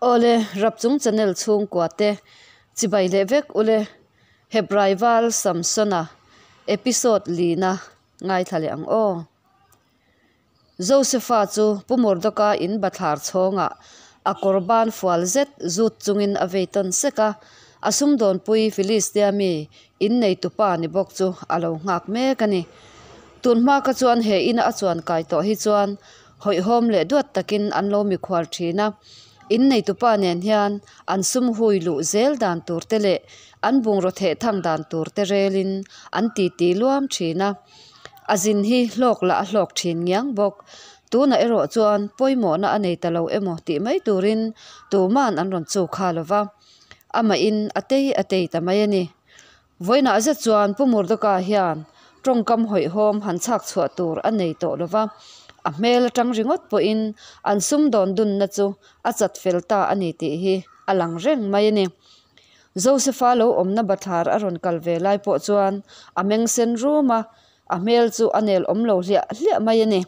Awle, Rapchung channel chhungkua te chibai leh vek ule, Hebrai val Samsona episode lina ngaithla leh ang aw. Josefa chu Pu Murdoka in bathlar chhawngah a kawr ban fual zet zut chungin a vei tawn sek a, a sumdawnpui Philistia mi innei tupa ni bawk chu a lo nghak mek a ni. Tun hma kha chuan he ina a chuan kai tawh hi chuan hawihhawm leh duat takin an lo mikhual thin a, innei tupa nen hian an sum hui luh zel dan tur te leh an bungraw theh thang dan tur te relin an titi luam thin a. A zin hi hlawk lah a hlawk thin ngiang bawk. Tunah erawh chuan pawimawhna a nei ta lo emaw tih mai turin tuman an rawn chu kha lo va, amahin a tei a tei ta mai a ni. Vawiinah zet chuan Pu Murdoka hian tawngkam hawihhawm han chhak chhuah tur a nei tawh lo va, a hmel atang ringawt pawhin an sumdawn dunna chu a chat fel ta a ni tih hi a lang reng mai a ni. Josefa lo awmna bathlar a rawn kal ve lai pawh chuan a meng sen rum a, a hmel chu a nel awm lo hliah hliah mai a ni.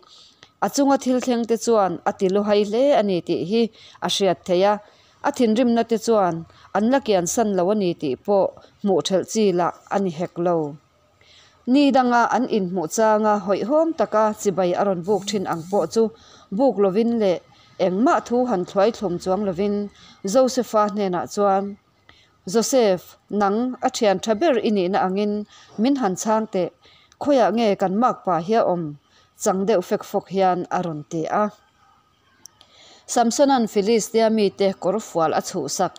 A chunga thil thleng te chuan a ti luhai hle a ni tih hi a hriat theih a, a thinrimna te chuan an la kian san lo a ni tih pawh hmuh thelh chi lah a ni hek lo. Ni danga an inhmuh changa hawihhawm taka chibai a rawn buk thin ang pawh chu buk lovin leh engmah thu han thluai thlum chuang lovin Josefa hnenah chuan, Joseph, nang a thian tha ber i nihna angin min han chhang teh, khawiah nge kan makpa hi a awm? chang deuh fek fawk hian a rawn ti a. Samsona'n Filistia mite kawr fual a chhuhsak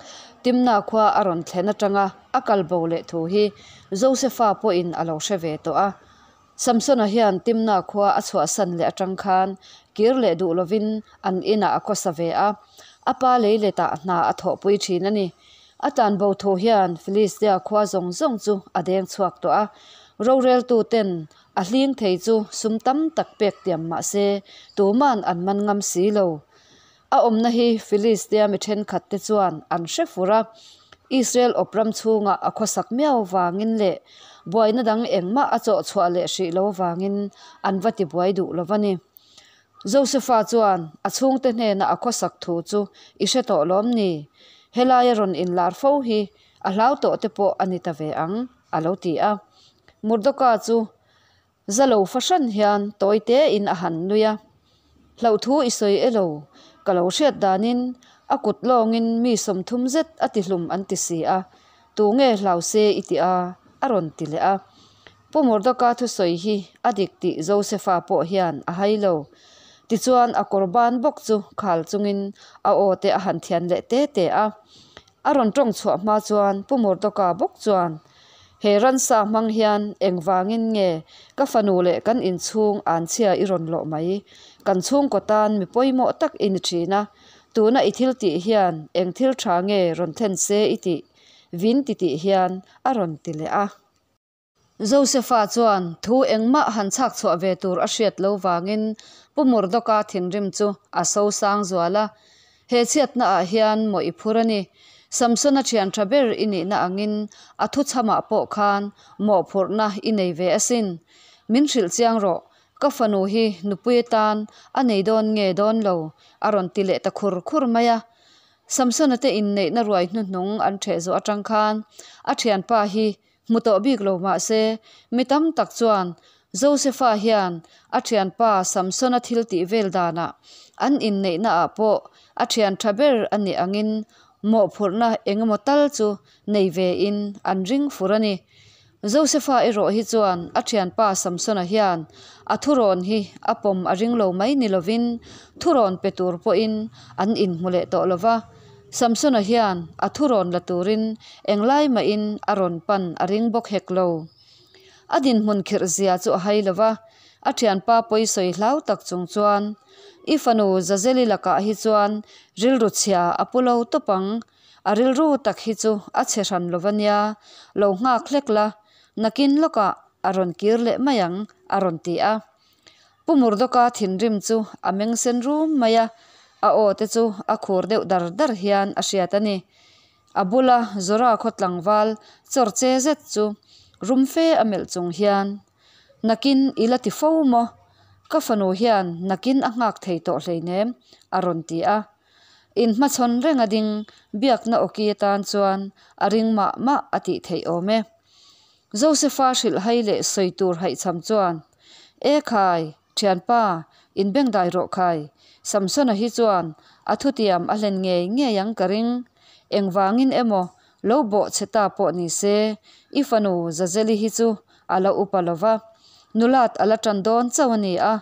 Timna khua a rawn thlen atanga a kal bo leh thu hi Josefa pawhin a lo hre ve tawh a. Samsona hian Timna khua a chhuahsan leh atang khan kir leh duh lovin an inah a khawsa ve a, a pa lei letah hna a thawhpui thin a ni. A tlan bo thu hian Filistia khua zawng zawng chu a deng chhuak tawh a, roreltuten A hling thei chu sum tam tak pek tiam mah se, tuman an man ngam si lo. A awmna hi Filistia mi thenkhat te chuan an hre fur a, Israel awp ram chhungah a khawsak miau vangin leh buaina dang engmah a chawh chhuah leh hrih lo vangin an va ti buai duh lo va ni. Josefa chuan a chhungte hnena a khawsak thu chu i hre tawh lawm ni? Helaia rawn inlar fo hi a hlau tawh te pawh a ni ta ve ang, a lo ti a. Murdoka chu zalo fahran hian tawi tein a han nui a, Hlauhthu i sawi e lo, ka lo hriat danin a kut lawngin mi 30 zet a ti hlum an ti si a, tu nge hlau se i ti a? a rawn ti leh a. Pu Murdoka thusawi hi a dik tih Josefa pawh hian a hai lo. Tichuan a kawr ban bawk chu khal chungin a aw te a han thian leh te te a. A rawn tawng chhuah hma chuan Pu Murdoka bawk chuan, He ransa hmang hian engvangin nge ka fanu leh kan inchhung anchhia i rawn lawh mai? Kan chhungkaw tan mi pawimawh tak i ni thin a, tuna i thil tih hian eng thil tha nge rawn thlen se i tih? Vin ti tih hian a rawn ti leh a. Josefa chuan thu engmah han chhak chhuah ve tur a hriat lo vangin Pu Murdoka thinrim chu a sosang zual a, He chhiatna ah hian maw i phur a ni. Samsona thian tha ber i nihna angin a thuchhamah pawh khan mawhphurhna i nei ve asin. Min hrilh chiang rawh, ka fanu hi nupui atan a nei dawn nge dawn lo a rawn ti leh ta khur khur mai a. Samsona te inneihna ruai hnuhnung an ṭheh zawh aṭang khan a thianpa hi Hmu tawh bik lo mah se, mi tam tak chuan Josefa hian a thianpa Samsona thil tih vel danah an inneihnaah pawh a thian tha ber a nih angin mawhphurhna eng emaw tal chu nei vein an ring fur a ni. Josefa erawh hi chuan a thianpa Samsona hian a thurawn hi a pawm a ring lo mai ni lovin thurawn pe tur pawhin an inhmu leh tawh lo va. Samsona hian a thurawn la turin englai mahin a rawn pan a ring bawk hek lo. A dinhmun khirh zia chu a hai lo va, a thianpa pawi sawi hlau tak chung chuan, I fanu Zazeli lakah hi chuan rilru chhia a pu lo tawp ang, a rilru tak hi chu a chhe hran lo va nia, lo nghak hlek la, nakin lawkah a rawn kir leh mai ang, a rawn ti a. Pu Murdoka thinrim chu a meng sen rum mai a, a aw te chu a khur deuh dar dar hian a hriat a ni. A bula Zora khaw tlangval chawr che zet chu rum fe a melh chung hian, Nakin i la ti fo maw? Ka fanu hian nakin a nghak thei tawh hleinem, a rawn ti a. Inhmachhawn renga ding biakna awki atan chuan a ring mah mah a tih theih awm e. Josefa hrilhhai leh sawi tur haihchham chuan, E khai, thianpa, inbengdai rawh khai, Samsona hi chuan a thutiam a hlen ngei ngei ang ka ring. Engvangin emaw lo bawh che ta pawh ni se, i fanu Zazeli hi chu a la upa lo va, nulat a la tan dawn chauh a ni a,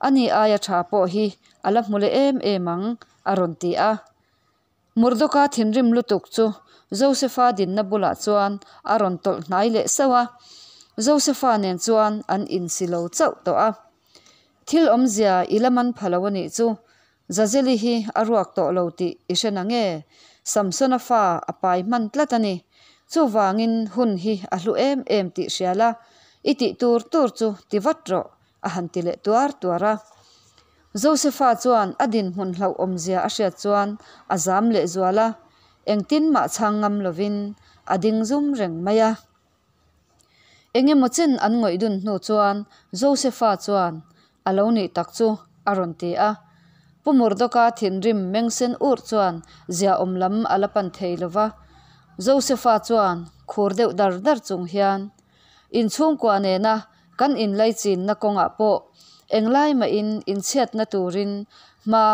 ani aia tha pawh hi a la hmu leh em em ang, a rawn ti a. Murdoka thinrim lutuk chu Josefa dinna bulah chuan a rawn tawlh hnai leh sauh a, Josefa nen chuan an insi lo chauh tawh a. Thil awmzia i la man pha lo a nih chu, Zazeli hi a ruak tawh lo tih i hre na nge? Samsona fa a pai hman tlat a ni. Chuvangin hun hi a hlu em em tih hria la, i tih tur tur chu ti vat rawh, a han ti leh tuar tuar a. Josefa chuan a dinhmun hlauhawmzia a hriat chuan a zam lehzual a, engtin mah chhang ngam lovin a ding zum reng mai a. Eng emaw chen an ngawih dun hnu chuan Josefa chuan, A lo nih tak chu, a rawn ti a. Pu Murdoka thinrim meng sen ur chuan ziaawm lam a la pan thei lo va. Josefa chuan khur deuh dar dar chung hian, Inchhungkua nena kan inlaichinna kawngah pawh englai mahin inchhiatna turin hma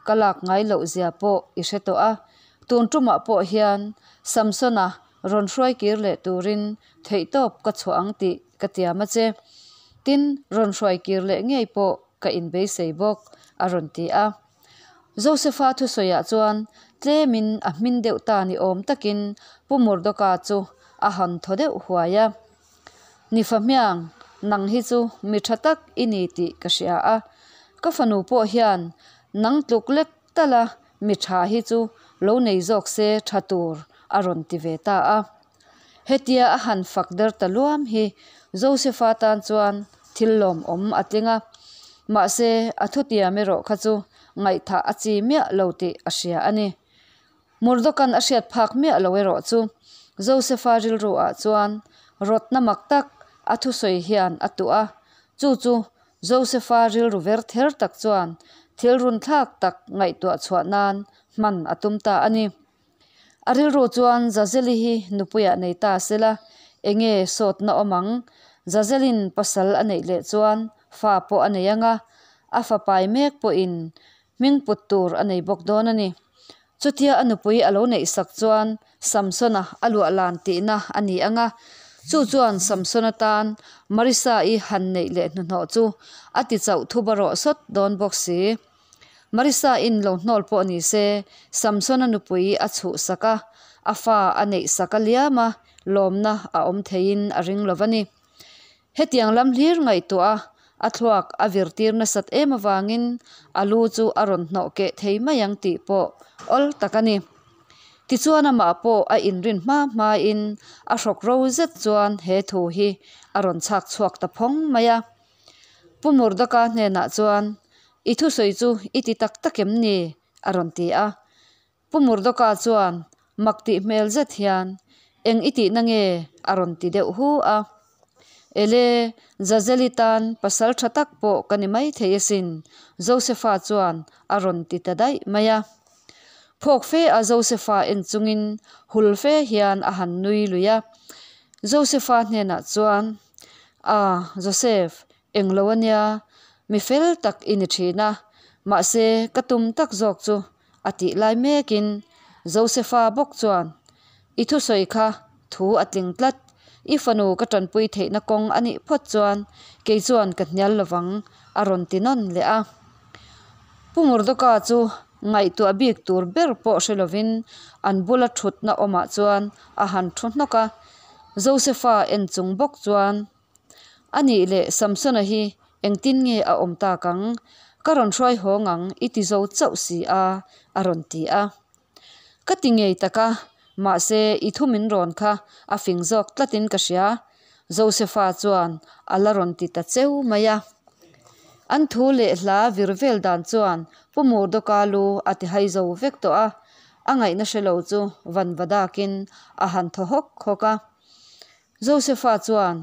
ka lak ngai loh zia pawh i hre tawh a. Tun tumah pawh hian Samsona Rawn hruai kir leh turin theihtawp ka chhuah ang tih ka tiam a che. Tin, rawn hruai kir leh ngei pawh ka inbeisei bawk, a rawn ti a. Josefa thusawiah chuan tlemin a hmin deuh ta ni awm takin Pu Murdoka chu a han thaw deuh huai a. Ni fahmiang, nang hi chu mi tha tak i ni tih ka hria a. Ka fanu pawh hian nang tluk lek tala Mi tha hi chu lo nei zawk se tha tur a rawn ti ve ta a. Hetia a han fak der ta luam hi Josefa tan chuan thil lawmawm a tling a. Mahse, a thutiam erawh kha chu ngaihthah a chi miah lo tih a hria a ni. Murdokan a hriat phak miah lo erawh chu Josefa rilru ah chuan rawtna mak tak a thusawi hian a tuh a, chu chu Josefa rilru ver ther tak chuan thil runthlak tak ngaihtuah chhuah nan hman a tum ta a ni. A rilru chuan Zazeli hi nupuiah nei ta sela, enge sawtna awm ang? Zazelin pasal a neih leh chuan fa pawh a nei ang a, a fa pai mek pawhin hming put tur a nei bawk dawn a ni. Chutia a nupui a lo neih sak chuan Samsona a luah lan tihna a ni ang a, chu chuan Samsona tan Marisa-i han neih leh hnuhnawh chu a ti chauh thuba rawh sawt dawn bawk si. Marisa-in lo hnawl pawh ni se, Samsona nupui a chhuh sak a, a fa a neih sak a liam a, lawmna a awm theiin a ring lo va ni. Hetiang lam hlir ngaihtuah a, a thluak a vir tir nasat em avangin a lu chu a rawn hnawh keh thei mai ang tih pawh awl tak a ni. Tichuan amah pawh a inrin hma hmain a hrawk ro zet chuan he thu hi a rawn chhak chhuak ta phawng mai a. Pu Murdaka hnenah chuan, I thusawi chu i ti tak tak em ni? a rawn ti a. Pu Murdoka chuan mak tih hmel zet hian, Eng i tihna nge? a rawn ti deuh hu a. Ele, Zazeli tan pasal tha tak pawh ka ni maithei asin, Josefa chuan a rawn ti ta daih mai a. Phawk fe a Josefa en chungin hul fe hian a han nui lui a. Josefa hnenah chuan, Ah, Joseph, Englo a nia, mi fel tak i ni thin a, mahse ka tum tak zawk chu a tih lai mekin Josefa bawk chuan, I thusawi kha thu a tling tlat, i fanu ka tanpui theihna kawng a nih phawt chuan kei chuan ka hnial lovang a rawn ti nawn leh a. Pu Murdoka chu ngaihtuah bik tur ber pawh hre lovin an bula thutna awmah chuan a han thu hnawk a, Josefa en chung bawk chuan, A nih leh Samsona hi engtin nge a awm tak ang? Ka rawn hruai hawng ang i ti zo chauh si a, a rawn ti a. Ka ti ngei tak a, mahse i thu min rawn kha a fing zawk tlatin ka hria, Josefa chuan a la rawn ti ta cheu mai a. An thu leh hla vir vel dan chuan Pu Murdoka lu a ti hai zo vek tawh a, a ngaihna hre lo chu van va dakin a han thaw hawk hawk a. Josefa chuan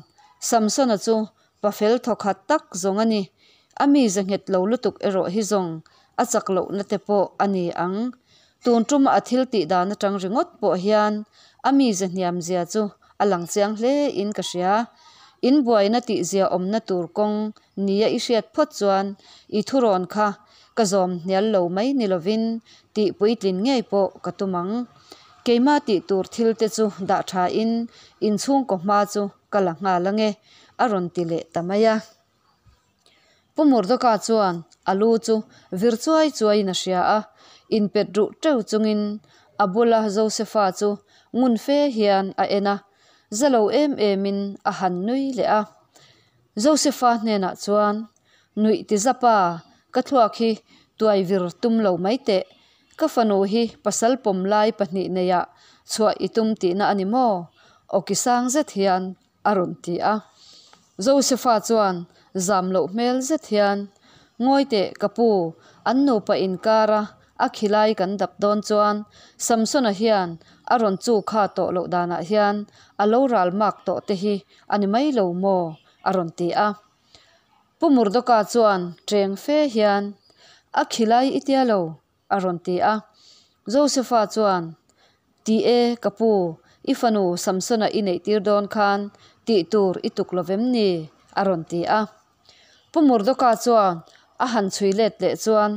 Samsona chu pa fel thawkhat tak zawng a ni. A mize nghet lo lutuk erawh hi zawng a chak lohna te pawh a ni ang. Tun tuma a thil tih dan atang ringawt pawh hian a mize hniam zia chu a lang chiang hle in ka hria. In buaina tih zia awmna tur kawng nia i hriat phawt chuan i thurawn kha ka zawm hnial lo mai ni lovin tih puitlin ngei pawh ka tum ang. Keima tih tur thil te chu dah tha in inchhungkaw hma chu ka la nghal ange a rawn ti leh ta mai a. Pu Murdoka chuan a lu chu vir chuai chuaiin a hria a, inpet ruh teuh chungin a bula Josefa chu ngun fe hian a en a, za lo em emin a han nui leh a. Josefa hnenah chuan, Nuih ti zapa, ka thluak hi tuai vir tum lo mai teh. Ka fanu hi pasal pawm lai pahnih neiah chhuah i tum tihna a ni maw? Awki sang zet hian a rawn ti a. Josefa chuan zam loh hmel zet hian, Ngawi teh ka pu, an nupa inkara a khilai kan dap dawn chuan Samsona hian a rawn chu kha tawh loh danah hian a lo ral mak tawh te hi a ni mai lo maw? a rawn ti a. Pu Murdoka chuan cheng fe hian, A khilai i tia lo? a rawn ti a. Josefa chuan, Ti e, ka pu, i fanu Samsona i neihtir dawn khan tih tur i tuk lo vem ni? a rawn ti a. Pu Murdoka chuan a han chhui let leh chuan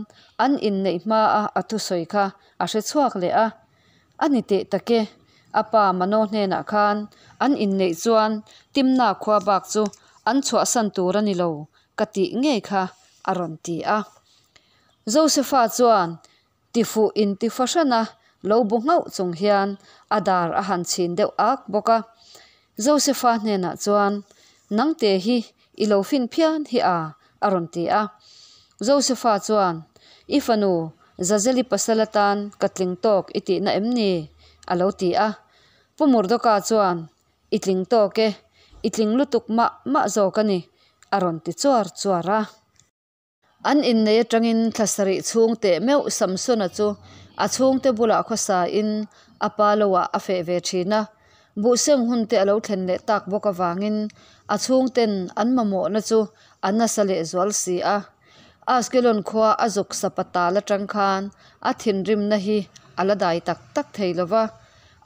an inneih hmaa a thusawi kha a hre chhuak leh a. A ni teh tak e, a pa Mano hnenah khan an inneih chuan Timna khua bak chu an chhuahsan tur a ni lo ka tih ngei kha a rawn ti a. Josefa chuan tifuh inti fahrana lo bu nghauh chung hian a dar a han chhin deuh ak bawk a. Josefa hnenah chuan, Nangte hi i lo fin phian hi a, a rawn ti a. Josefa chuan, I fanu Zazeli pasal atan ka tling tawk i tihna em ni? a lo ti a. Pu Murdoka chuan, I tling tawk e, i tling lutuk mah mah zawk a ni, a rawn ti chuar chuar a. An innei atangin thla sarih chhung teh meuh Samsona chu a chhungte bulah khawsain a pa loah a feh ve thin a. Buhseng hunte a lo thlen leh tak bawk avangin a chhungten an mamawhna chu a nasa lehzual si a. Askelon khua a zuk sapa tal atang khan a thinrimna hi a la dai tak tak thei lo va.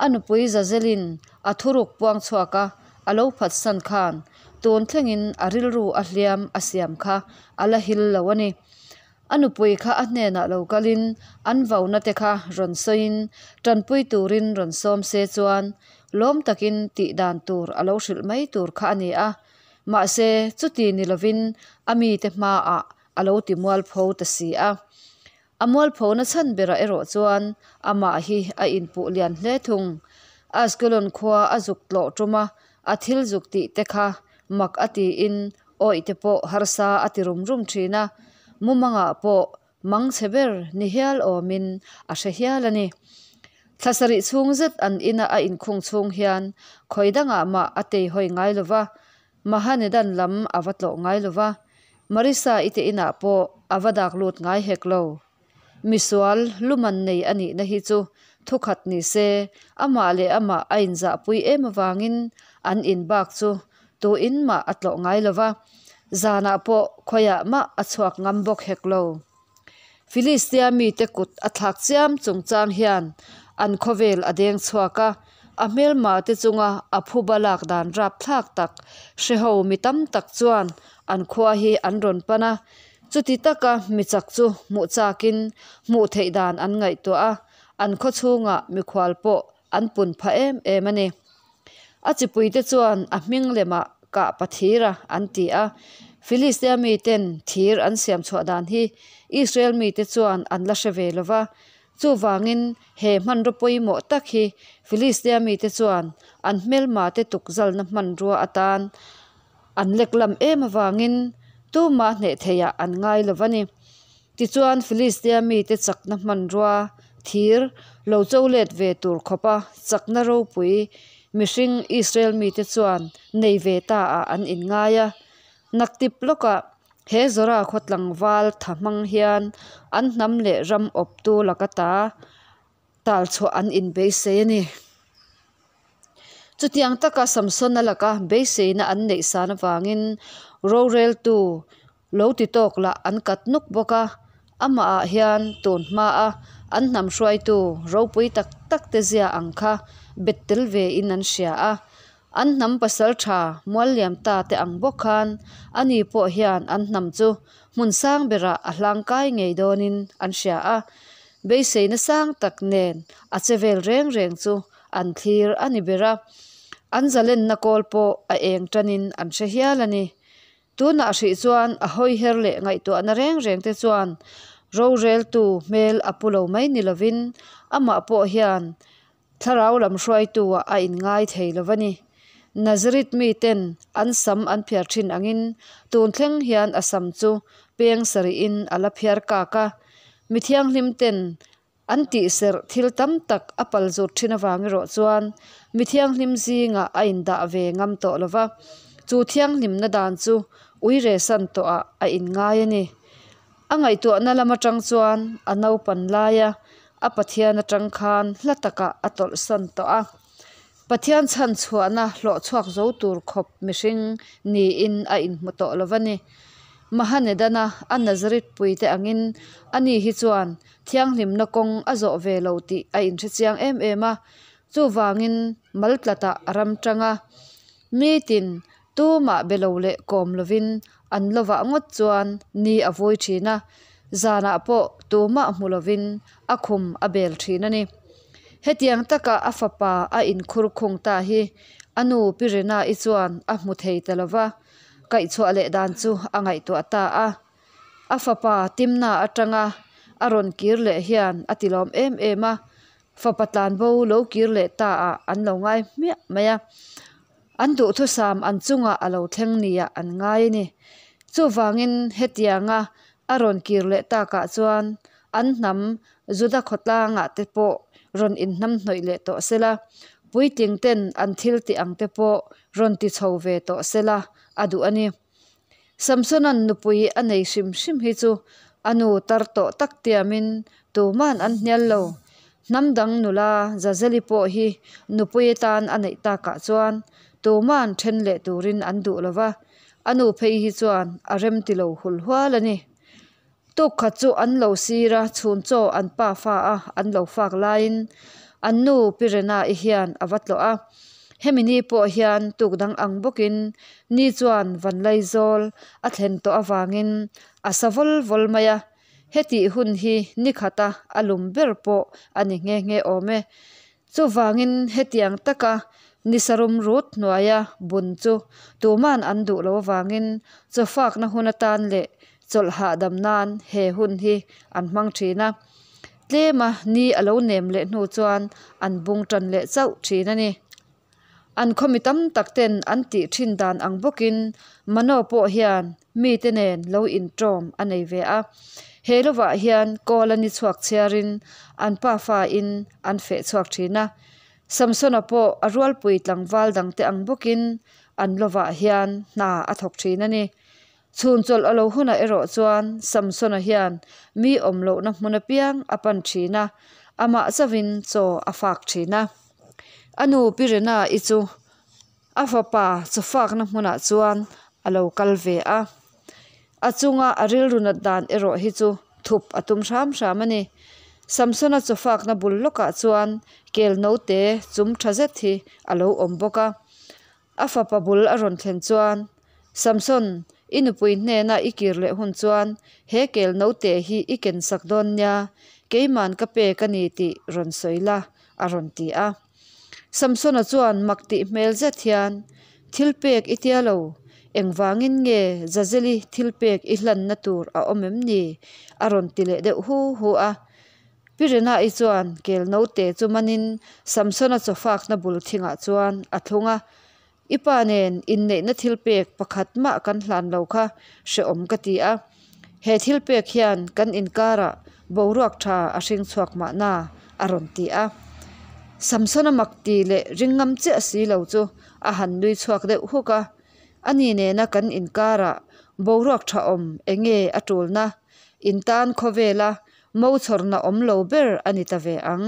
A nupui Zazelin a thuruk puang chhuak a, a lo phatsan khan tun thlengin a rilru a hliam a siam kha a la hil lo a ni. A nupui kha a hnenah lo kalin an vauna te kha rawn sawiin tanpui turin rawn sawm se chuan lawm takin tih dan tur a lo hrilh mai tur kha a ni a. Mahse, chuti ni lovin a mite hmaah a lo ti mualpho ta si a. A mualphona chhan berah erawh chuan amah hi a inpuh lian hle thung. Askelon khua a zuk tlawh tum a, a thil zuk tih te kha mak a tiin awih te pawh harsa a ti rum rum thin a, mumangah pawh mang chhe ber ni hial awmin a hre hial a ni. Thla sarih chhung zet an ina a inkhung chhung hian khawi dangah mah a teihawi ngai lo va, Mahanedan lam a va tlawh ngai lo va, Marissa i te inah pawh a va dak lut ngai hek lo. Misual luman nei a nihna hi chu thukhat ni se, amah leh amah a inzahpui em avangin an in bak chu tu in mah a tlawh ngai lo va, zanah pawh khawiah mah a chhuak ngam bawk hek lo. Filistia mite kut a thlak chiam chungchang hian an khawvel a deng chhuak a, a hmelmate chunga a phuba lak dan rapthlak tak hreho mi tam tak chuan an khua hi an rawn pan a. Chuti taka mi chak chu hmuh chakin hmuh theih dan an ngaihtuah a, an khaw chhungah mikhual pawh an pun phah em em a ni. A chipuite chuan a hming lemah kah pa thira an ti a. Filistia miten thir an siam chhuah dan hi Israel mite chuan an la hre ve lo va. Chuvangin he hmanraw pawimawh tak hi Filistia mite chuan an hmelmate tukzalna hmanrua atan an leklam em avangin tumah hneh theiah an ngai lo va ni. Tichuan Filistia mite chakna hmanrua thir lo cho let ve tur khawpa chakna ropui mihring Israel mite chuan nei ve ta ah an inngai a. Naktip lawkah he Zora khaw tlangval tha hmang hian an hnam leh ram awptu laka ta tal chhuah an inbeisei a ni. Chutiang taka Samsona laka beiseina an neih san avangin roreltu lo ti tawk lah an kat nuk bawk a, amahah hian tun hmaa an hnam hruaitu ropui tak takte zia ang kha bet tel vein an hria a. An hnam pasaltha mualliam ta te ang bawk khan ani pawh hian an hnam chu hmun sang berah a hlangkai ngei dawnin an hria a. Beiseina sang tak nen a che vel reng reng chu an thlir a ni ber a. An zalenna kawl pawh a eng tanin an hre hial a ni. Tunah hrih chuan a hawiher leh ngaihtuahna reng reng te chuan roreltu hmel a pu lo mai ni lovin amah pawh hian thlarau lam hruaitu-ah a inngai thei lo va ni. Nazareth miten an sam an phiar thin angin tun thleng hian a sam chu peng sarihin a la phiar kak a. Mi thianghlim ten An tihserh thil tam tak a pal zut thin avang erawh chuan mi thianghlim zingah a indah ve ngam tawh lo va, chu thianghlimna dan chu uire san tawhah a inngai a ni. A ngaihtuahna lam atang chuan a naupan laia a Pathian atang khan hla takah a tawlhsan tawh a. Pathian chhan chhuahna hlawh chhuak zo tur khawp mihring niin a inhmu tawh lo va ni. Mahanedana a Nazareth puite angin ani hi chuan thianghlimna kawng a zawh ve lo tih a inhre chiang em em a, chuvangin maltlatah a ram tang a. Mitin tumah be lo leh kawm lovin an lovah ngawt chuan ni a vui thin a, zanah pawh tumah hmu lovin a khum a bel thin a ni. Hetiang taka a fapa a inkhur khung ta hi a nu Pi Rina-i chuan a hmu thei ta lo va, kaihchhuah leh dan chu a ngaihtuah ta a. A fapa Timna atanga a rawn kir leh hian a tilawm em em a, fapa tlanbo lo kir leh ta ah an lo ngai hmiah mai a. An duhthusam an chungah a lo thleng nia an ngai a ni. Chuvangin hetianga a rawn kir leh takah chuan an hnam Juda khawtlangah te pawh rawn inhnamhnawih leh tawh sela, puitling ten an thil tih ang te pawh rawn ti chho ve tawh sela a duh a ni. Samsona'n nupui a nei hrim hrim hi chu a nu tar tawh tak tiamin tuman an hnial lo. Hnam dang nula Zazeli pawh hi nupui atan a neih takah chuan tuman then leh turin an duh lo va, a nu phei hi chuan a remti lo hul hual a ni. Tuk khat chu an lo sir a, chhun chaw an pa fa a an lo fak laiin an nu Pi Rena-i hian a va tlawh a. Hemi ni pawh hian tuk dang ang bawkin ni chuan Vanlaizawl a thlen tawh avangin a sa vawl vawl mai a. Hetih hun hi ni khata a lum ber pawh a ni nghe nghe awm e. Chuvangin hetiang taka nisarum rut hnuaia bun chu tuman an duh lo avangin chawfakna hun atan leh chawlh hahdam nan he hun hi an hmang thin a. Tlema ni a lo nem leh hnu chuan an bung tan leh chauh thin a ni. An khawmi tam tak ten an tih thin dan ang bawkin Mano pawh hian mite nen lo inṭawm a nei ve a. He lovah hian kawl a ni chhuak chhiarin an pafa in an feh chhuak thin a. Samsona pawh a rualpui tlangval dangte ang bawkin an lovah hian hna a thawk thin a ni. Chhun chawlh a lo hunah erawh chuan Samsona hian mi awm lohna hmun apiang a pan thin a, amah chauhin chaw a fak thin a. A nu Pi Rena-i chu a fapa chaw fakna hmunah chuan a lo kal ve a. A chunga a rilru nat dan erawh hi chu thup a tum hram hram a ni. Samsona chaw fakna bul lawkah chuan kel note chum tha zet hi a lo awm bawk a. A fapa bul a rawn thlen chuan, Samson, i nupui hnena i kir leh hun chuan he kel note hi i ken sak dawn nia, keiman ka pek a ni tih rawn sawi la, a rawn ti a. Samsona chuan mak tih hmel zet hian, Thil pek i tia lo, engvangin nge Zazeli thil pek i hlanna tur a awm em ni? a rawn ti leh deuh hu hu a. Pi Rena-i chuan kel note chu manin Samsona chawfakna bul thingah chuan a thlung a, I pa nen inneihna thil pek pakhat mah kan hlan lo kha hrehawm ka ti a, he thil pek hian kan inkarah boruak tha a hring chhuak mahna a rawn ti a. Samsona mak ti leh ring ngam chiah si lo chu a han nui chhuak deuh huk a, Ani nena kan inkarah boruak tha awm enge a tulna in tan khawvela Mo chhawrna awm lo ber a ni ta ve ang.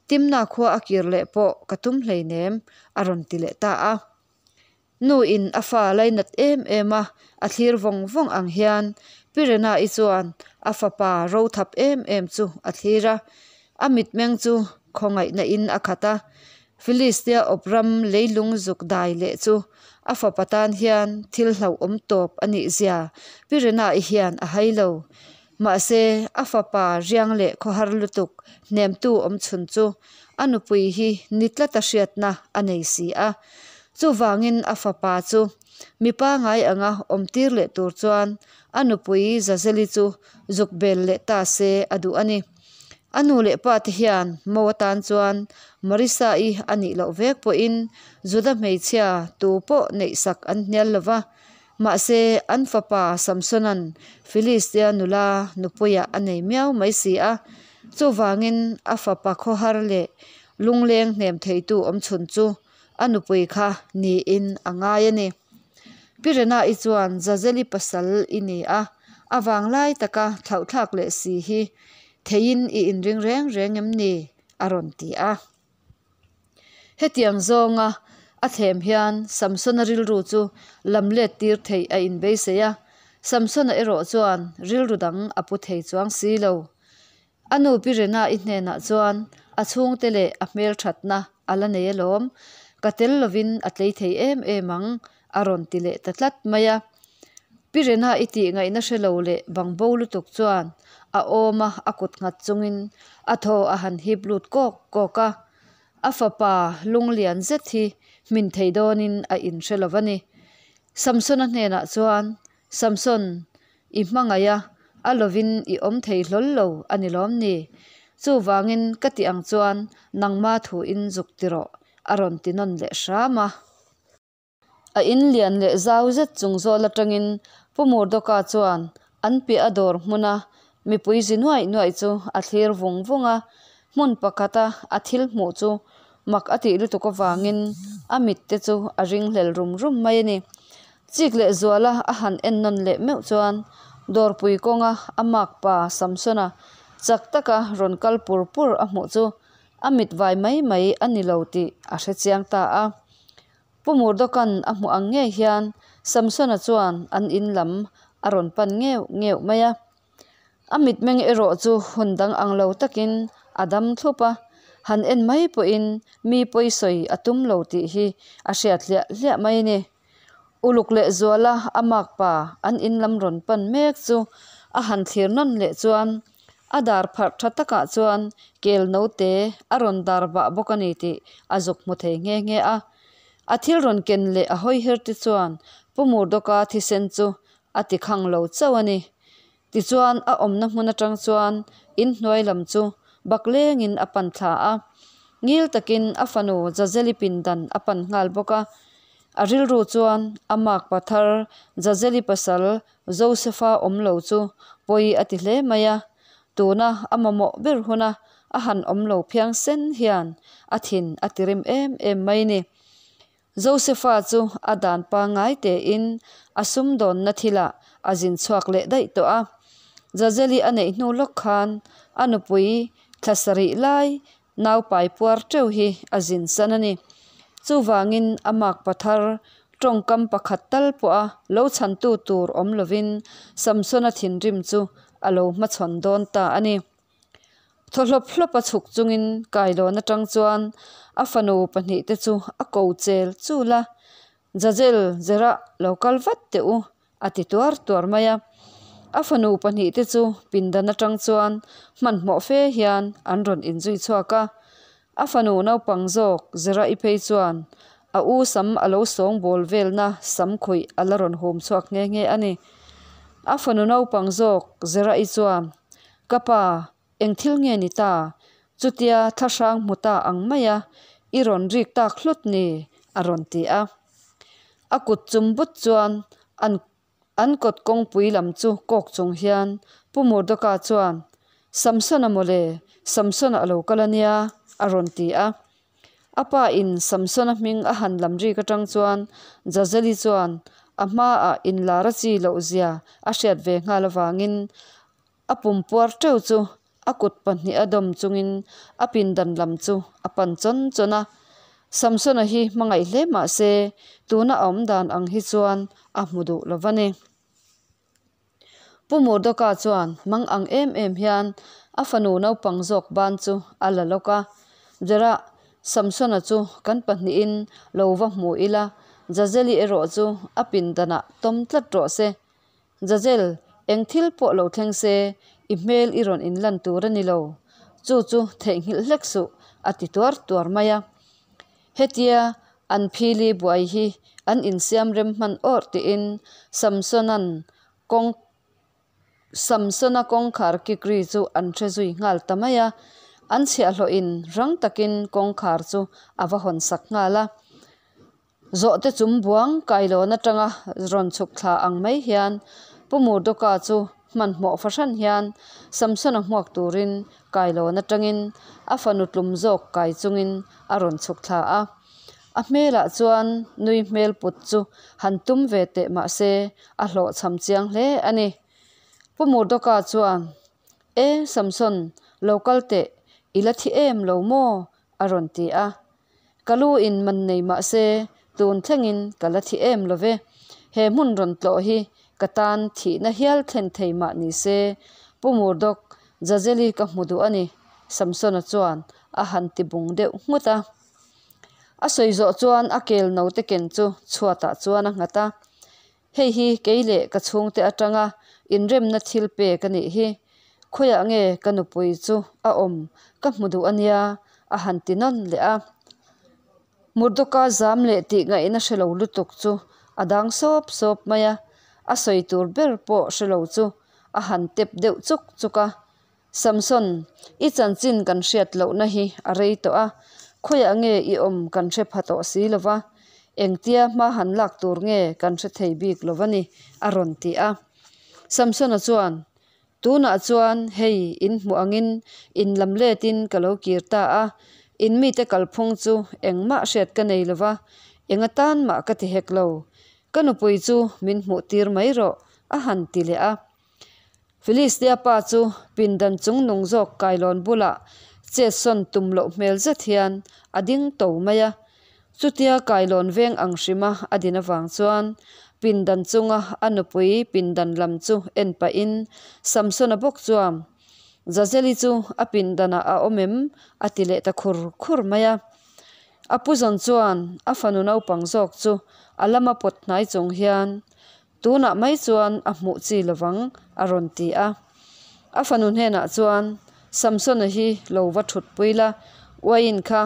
Timna khua a kir leh pawh ka tum hleinem, a rawn ti leh ta a. Nu in a fa lainat em em a, a thlir vawng vawng ang hian Pi Rena-i chuan a fapa rothap em em chu a thlir a. A mitmeng chu khawngaihna in a khat a, Philistia awp ram leilung zuk dai leh chu a fapa tan hian thil hlauhawm tawp a nih zia Pi Rina-i hian a hai lo. Mahse, a fapa riang leh khawhar lutuk hnemtu awmchhun chu a nupui hi ni tlata hriatna a nei si a. Chuvangin a fapa chu mi pangai anga awmtir leh tur chuan a nupui Zazeli chu zuk bel leh ta se a duh a ni. A nu leh pa te hian mo atan chuan Marissa-i a nih loh vek pawhin Juda hmeichhia tu pawh neihsak an hnial lo va. Mahse, an fapa Samson-a'n Philistia nula nupuiah a nei miau mai si a. Chuvangin a fapa khawhar leh lungleng hnem theitu awmchhun chu a nupui kha niin a ngai a ni. Pi Rena-i chuan Zazeli pasal i ni a, a vanglai taka thlauhthlak leh si hi theiin i inring reng reng em ni? a rawn ti a. Hetiang zawnga a thlem hian Samsona rilru chu lam let tir theih a inbeisei a, Samsona erawh chuan rilru dang a pu thei chuang si lo. A nu Pi Rena-i hnenah chuan a chhungte leh a hmelthatna a la nei alawm, ka tel lovin a tlei thei em em ang a rawn ti leh ta tlat mai a. Pi Rena-i tih ngaihna hre lo leh bangbo lutuk chuan a awm a, a kut nghat chungin a thaw a han hip lut kawk kawk a. A fapa lunglian zet hi hmin thei dawnin a inhre lo va ni. Samsona hnenah chuan, Samson, i hmangaih a, a lovin i awm thei hlawl lo a ni lawm ni? Chuvangin ka tih ang chuan nangma thuin zuk ti rawh, a rawn ti nawn leh hram a. A in lian leh zau zet chung zawl atangin Pu Murdoka chuan an piah a dawr hmuna mipui zi nuaih nuaih chu a thlir vung vung a, hmun pakhata a thil hmuh chu mak a tih lutuk avangin a mit te chu a ringhlel rum rum mai a ni. Chik leh zuala a han en nawn leh meuh chuan dawrpui kawnga a makpa Samsona chak taka rawn kal pur pur a hmuh chu a mit vai mai mai a ni lo tih a hre chiang ta a. Pu Murdokan a hmuh ang ngei hian Samsona chuan an in lam a rawn pan ngeuh ngeuh mai a. A mitmeng erawh chu hun dang ang lo takin a dam thlup a, han en mai pawhin mi pawisawi a tum lo tih hi a hriat hliah hliah mai a ni. Uluk leh Zuala a makpa an in lam rawn pan mek chu a han thlir nawn leh chuan a dar pharh tha takah chuan kel note a rawn dar vah bawk a ni tih a zuk hmu thei nghe nghe a. A thil rawn ken leh a hawi her te chuan Pu Murdoka thisen chu a ti khang lo chauh a ni. Tichuan a awmna hmun atang chuan inhnuai lam chu bak lengin a pan thla a. Ngil takin a fanu Jazeli pindan a pan nghal bawk a. A rilru chuan a makpa thar Jazeli pasal Josefa awm lo chu pawi a ti hle mai a. Tuna a mamawh ber huna a han awm lo phiang sen hian a thin a ti rim em em mai ni. Josefa chu a dan pangngai tein a sumdawnna thilah a zin chhuak leh daih tawh a. Jazeli a neih hnu lawk khan a nupui thla sarih lai naupai puar teuh hi a zin san a ni. Chuvangin a makpa thar tawngkam pakhat tal pawha lo chhantu tur awm lovin Samsona thinrim chu a lo hmachhawn dawn ta a ni. Thaw hlawp hlawp a chhuk chungin kailawn atang chuan a fanu pahnihte chu a ko chel chul a, Jazel, Zerah, lo kal vat teh u, a ti tuar tuar mai a. A fanu pahnihte chu pindan atang chuan hmanhmawh fe hian an rawn inzui chhuak a. A fanu naupang zawk Zerah-i phei chuan a u sam a lo sawngbawl velna sam khawih a la rawn hum chhuak nghe nghe a ni. A fanu naupang zawk Zerah-i chuan Ka pa, eng thil nge ni ta? Chutia thlahrang hmu ta ang maia i rawn rik tak hlut ni? a rawn ti a. A kut chum but chuan an an kawt kawngpui lam chu kawk chung hian Pu Murdoka chuan, Samsona mawle, Samsona a lo kal a nia, a rawn ti a. A pa in Samsona hming a han lam rik atang chuan Jazeli chuan a hmaah inlar a chi loh zia a hriat ve nghal avangin A pum puar teuh chu a kut pahnih a dawm chungin a pindan lam chu a pan chawn chawn a. Samsona hi hmangaih hle mah se tuna a awm dan ang hi chuan a hmu duh lo va ni. Pu Murdoka chuan mang ang em em hian a fanu naupang zawk ban chu a la lawk a, Zerah, Samsona chu kan pahnihin lo va hmu ila, Jazeli erawh chu a pindanah tawm tlat rawh se. Jazel, eng thil pawh lo thleng se, i hmel i rawn inlan tur a ni lo. Chu chu theihnghilh hlek suh, a ti tuar tuar mai a. Hetia an phili buai hi an insiam rem hman awrh tiin Samsona'n kawng Samsona kawngkhar kik ri chu an hre zui nghal ta mai a, an chhiahhlawhin rang takin kawngkhar chu a va hawn sak nghal a. Zawhte chum buang kailawn atanga rawn chhuk thla ang mai hian Pu Murdoka chu hmanhmawh fahran hian Samsona hmuak turin kailawn atangin a fanu tlum zawk kai chungin a rawn chhuk thla a. A hmelah chuan nui hmel put chu han tum ve teh mah se a hlawhchham chiang hle a ni. Pu Murdoka chuan, E, Samson, lo kal teh, i la thi em lo maw? a rawn ti a. Ka lu in man nei mah se tun thlengin ka la thi em lo ve. He hmun rawn tlawh hi ka tan thihna hial thlen thei mah ni se, Pu Murdock, Jazeli ka hmu duh a ni, Samsona chuan a han ti bung deuh nghut a. A sawi zawh chuan a kel note ken chu chhuatah chuan a nghat a. Hei hi kei leh ka chhungte atanga inremna thil pek a nih hi. Khawiah nge ka nupui chu a awm ka hmu duh a nia a han ti nawn leh a. Murdoka zam leh tih ngaihna hre lo lutuk chu a dang sawp sawp mai a, a sawi tur ber pawh hre lo chu a han tep deuh chuk chuk a. Samson, i chanchin kan hriat lohna hi a rei tawh a, khawiah nge i awm kan hre pha tawh si lo va, engtia hma han lak tur nge kan hre thei bik lo va ni, a rawn ti a. Samsona chuan, Tunah chuan hei in hmuh angin in lam letin ka lo kir ta a, in mite kalphung chu engmah hriat ka nei lo va, eng atan mah ka ti hek lo. Ka nupui chu min hmuh tir mai rawh, a han ti leh a. Filistia pa chu pindan chung nung zawk kailawn bulah chetsawn tum loh hmel zet hian a ding to mai a. Chutia kailawn veng ang hrima a din avang chuan pindan chunga a nupui pindan lam chu en pahin Samsona bawk chuan, Jazeli chu a pindanah a awm em? a ti leh ta khur khur mai a. A pu zawn chuan a fanu naupang zawk chu a lama pawt hnai chung hian, Tunah mai chuan a hmuh chi lovang, a rawn ti a. A fanu hnenah chuan, Samsona hi lo va thutpui la, uaiin kha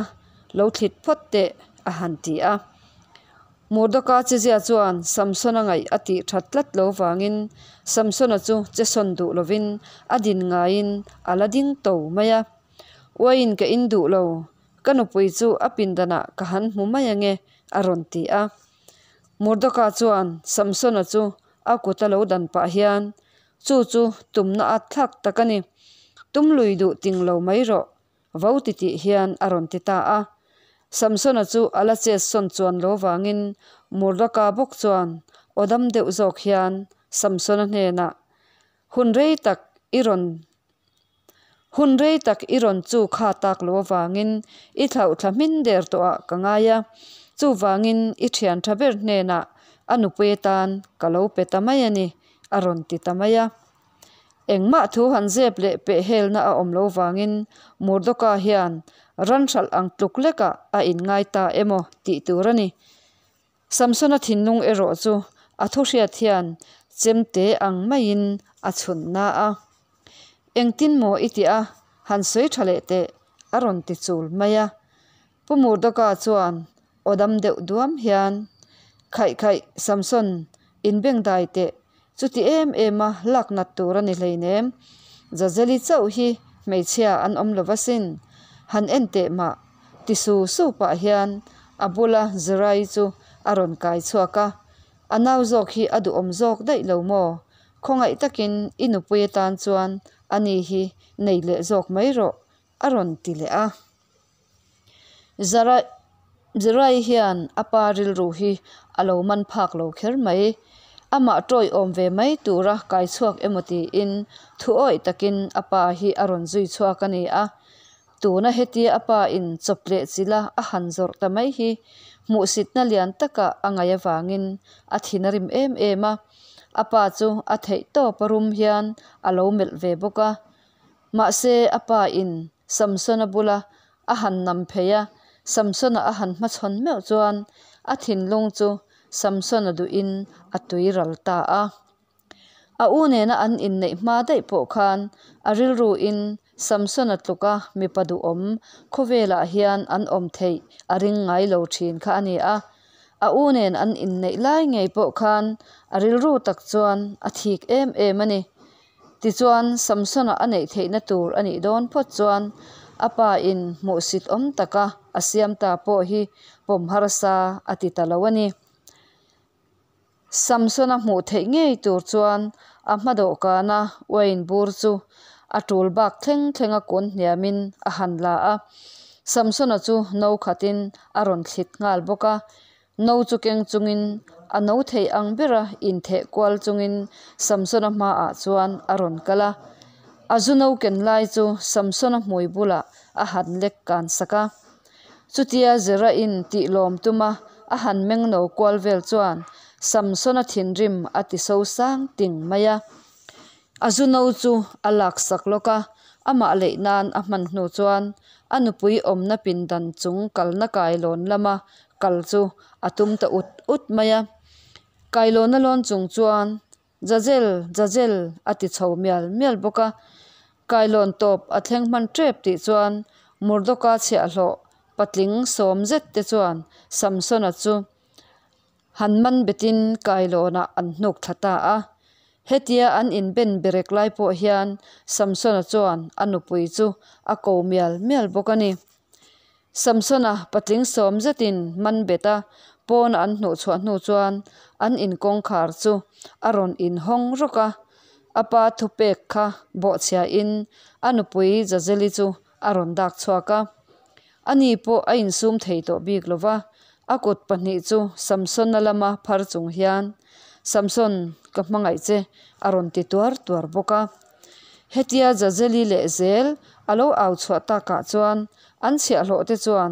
lo thlit phawt teh, a han ti a. Murdoka chezia chuan Samsona ngaih a tih that tlat lo vangin Samsona chu che sawn duh lovin a din ngaiin a la ding to mai a. Uaiin ka in duh lo, ka nupui chu a pindanah ka han hmu mai ange, a rawn ti a. Murdoka chuan Samsona chu a kut a lo dan pah hian, Chu chu tumna at thlak tak a ni. Tum lui duh ting lo mai rawh, vo ti tih hian a rawn ti ta a. Samsona chu a la chet sawn chuan lo vangin Murdoka bawk chuan aw dam deuh zawk hian Samsona hnenah, Hun rei tak i rawn Hun rei tak i rawn chu kha tak lo avangin i thlauh thla hmin der tawh ah ka ngai a, chuvangin i thian tha ber hnenah a nupui atan ka lo pe ta mai a ni, a rawn ti ta mai a. Engmah thu han zep leh peh helna a awm lo vangin Murdoka hian ran hralh ang tluk lekah a inngai ta emaw tih tur a ni. Samsona thinlung erawh chu a thu hriat hian chemte ang maiin a chhun na a. Engtin maw i tih a, han sawi tha leh teh, a rawn ti chul mai a. Pu Murdoka chuan aw dam deuh duam hian, Khaih khaih, Samson, inbengdai teh, chuti em em a lak nat tur a ni hleinem. Jazeli chauh hi hmeichhia an awm lo asin, han en teh mah. Ti su su pah hian a bula Zerai chu a rawn kai chhuak a, A nau zawk hi a duhawm zawk daih lo maw? Khawngaih takin i nupui atan chuan ani hi nei leh zawk mai rawh, a rawn ti leh a. Zerai hian a pa rilru hi a lo man phak lo kher mai. Amah tawiawm ve mai tura kai chhuak emaw tiin thuawih takin a pa hi a rawn zui chhuak a ni a. Tuna hetia a pa in chawp leh chila a han zawrh ta mai hi hmuhsitna lian taka a ngaih avangin a thin a rim em em a, a pa chu a theih tawp a rum hian a lo melh ve bawk a. Mahse, a pa in Samsona bula a han nam phei a, Samsona a han hmachhawn meuh chuan a thinlung chu Samsona duhin a tuiral ta a. A u nena an inneih hma daih pawh khan a rilruin Samsona tluka mipa duhawm khawvelah hian an awm theih a ring ngai lo thin kha a ni a. A u nen an inneih lai ngei pawh khan a rilru tak chuan a thik em em a ni. Tichuan, Samsona a neih theihna tur a nih dawn phawt chuan a pa in hmuhsit awm taka a siam ta pawh hi pawm harsa a ti ta lo a ni. Samsona hmuh theih ngei tur chuan a hma dawhkana uain bur chu a tul bak thleng thlenga kun hniamin a han la a. Samsona chu no khatin a rawn thlit nghal bawk a. No chu keng chungin a no theih ang bera intheh kual chungin Samsona hmaah chuan a rawn kal a. A zu no ken lai chu Samsona hmui bulah a han lek kan sak a. Chutia Zerain tih lawm tuma a han meng no kual vel chuan Samsona thinrim a ti so sang ting mai a. A zu no chu a lak sak lawk a, amah leih nan a hman hnu chuan a nupui awmna pindan chung kalna kailawn lama kal chu a tum ta ut ut mai a. Kailawna lawn chung chuan Jazel, Jazel a ti chho mial mial bawk a. Kailawn tawp a thleng hman tep tih chuan Murdoka chhiahhlawh patling sawm zet te chuan Samsona chu han man betin kailawnah an hnuk thla ta a. Hetia an inben berek lai pawh hian Samsona chuan a nupui chu a ko mial mial bawk a ni. Samsona patling sawm zetin man bet a, pawna an hnuh chhuah hnu chuan an in kawngkhar chu a rawn inhawng rawk a. A pa thupek kha bawhchhiain a nupui Jazeli chu a rawn dak chhuak a. Ani pawh a insum thei tawh bik lo va, a kut pahnih chu Samsona lama phar chung hian, Samson, ka hmangaih che, a rawn ti tuar tuar bawk a. Hetia Jazeli leh zel a lo au chhuah takah chuan an chhiahhlawh te chuan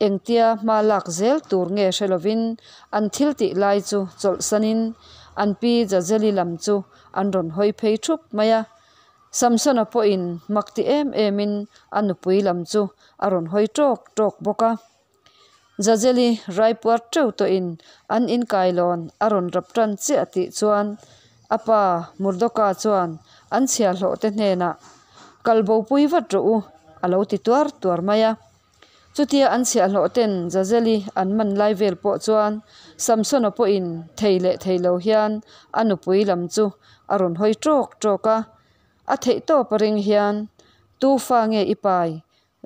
engtia hma lak zel tur nge hre lovin an thil tih lai chu chawlhsanin an pi Jazeli lam chu an rawn hawi phei thup mai a. Samsona pawhin mak ti em emin a nupui lam chu a rawn hawi tawk tawk bawk a. Jazeli raipuar teuh tawhin an inkailawn a rawn rap tan chiah tih chuan a pa Murdoka chuan an chhiahhlawh te hnenah, Kal bopui vat rawh u, a lo ti tuar tuar mai a. Chutia an chhiahhlawh ten Jazeli an man lai vel pawh chuan Samsona pawhin thei leh thei lo hian a nupui lam chu a rawn hawi tawk tawk a. A theih tawp a ring hian, Tu fa nge i pai?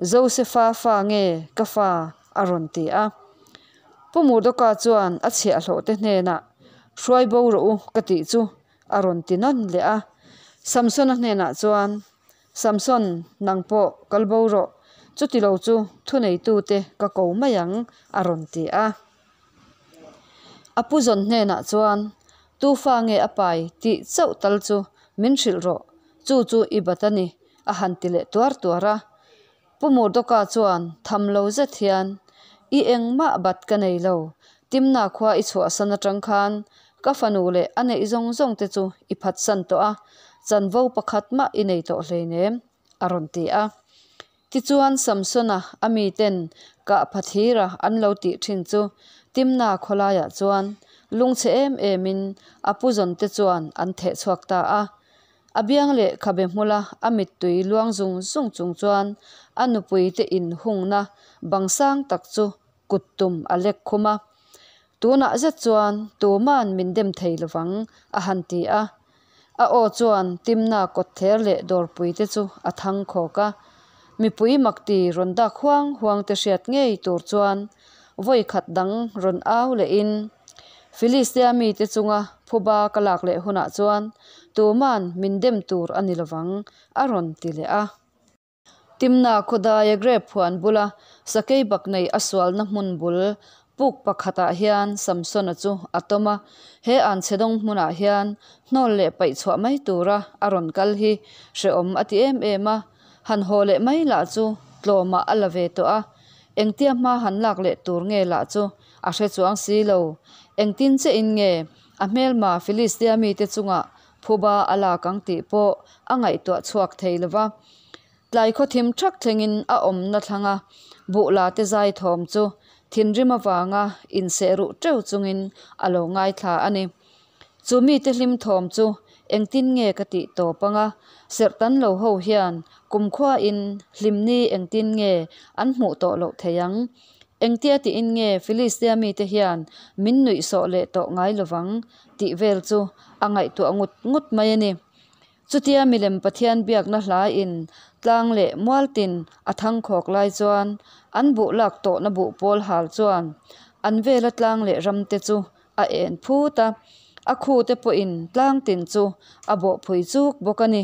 Josefa fa nge ka fa? a rawn ti a. Pu Murdoka chuan a chhiahhlawh te hnenah, Hruai bo rawh u ka tih chu a rawn ti nawn leh a. Samsona hnenah chuan, Samson, nang pawh kal bo rawh, chuti lo chu thuneitute ka ko mai ang a rawn ti a. A pu zawn hnenah chuan, Tu fa nge a pai tih chauh tal chu min hrilh rawh, chu chu i bat a ni, a han ti leh tuar tuar a. Pu Murdoka chuan tham lo zet hian, I engmah bat ka nei lo, Timna khua i chhuahsan atang khan ka fanu leh a neih zawng zawng te chu i phatsan tawh a, chanvo pakhat mah i nei tawh hleinem, a rawn ti a. Tichuan Samsona a miten kahpha thira an lo tih thin chu Timna khawlaiah chuan lungchhe em emin a puzawnte chuan an theh chhuak ta a. A biang leh khabe hmula a mittui luang zung zung chung chuan a nupuite inhungna bang sang tak chu kut tum a lek khum a. Tunah zet chuan tuman min dem thei lovang a han ti a. A aw chuan Timna kawtthler leh dawrpui te chu a thang khawk a. Mipui makti rawn dak huang huang te hriat ngei tur chuan vawi khat dang rawn au lehin, Filistia mite chunga phuba ka lak leh hunah chuan tuman min dem tur a ni lovang a rawn ti leh a. Timna khawdaia grep huan bula sakei bak nei a sualna hmun bul puk pakhatah hian Samsona chu a tawm a, he anchhe dawng hmunah hian hnawl leh paih chhuah mai tura a rawn kal hi hrehawm a ti em em a, han haw leh mai lah chu tlawmah a la ve tawh a, engtia hma han lak leh tur nge lah chu a hre chuang si lo. Engtin che in nge a hmelma Filistia mite chungah phuba a lak ang tih pawh a ngaihtuah chhuak thei lo va. Tlai khaw thim thak thlengin a awmna thlanga buh la te zai thawm chu thinrim avanga inseh ruh teuh chungin a lo ngaithla a ni. Chu mite hlim thawm chu engtin nge ka tih tawp anga serh tan lo ho hian kumkhuain hlimni engtin nge an hmuh tawh loh thei ang? Engtia tiin nge Filistia mite hian min nuihsawh leh tawh ngai lovang tih vel chu a ngaihtuah ngut ngut mai a ni. Chutia milem Pathian biakna hlain tlang leh mualtin a thangkhawk lai chuan an buh lak tawhna buh pawl hal chuan an vela tlang leh ramte chu a en phut a, a khute pawhin tlang tin chu a bawhphui chuk bawk a ni.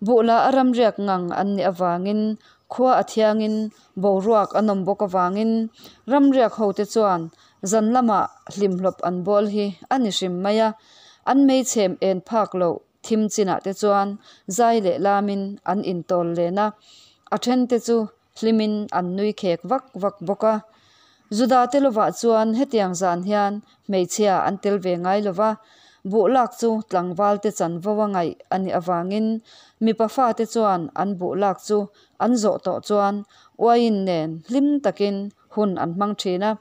Buh lah a ramriak ngang an nih avangin khua a thiangin boruak a nawm bawk avangin ramriak hote chuan zan lamah hlimhlawp an bawl hi a ni hrim mai a, an meichhem en phak loh thim chinah te chuan zai leh lamin an intawl len a, a thente chu hlimin an nui khek vak vak bawk a. Juda te lovah chuan hetiang zan hian hmeichhia an tel ve ngai lo va, buh lak chu tlangval te chanvo a ngaih a nih avangin mipa fate chuan an buh lak chu an zawh tawh chuan uaiin nen hlim takin hun an hmang thin a,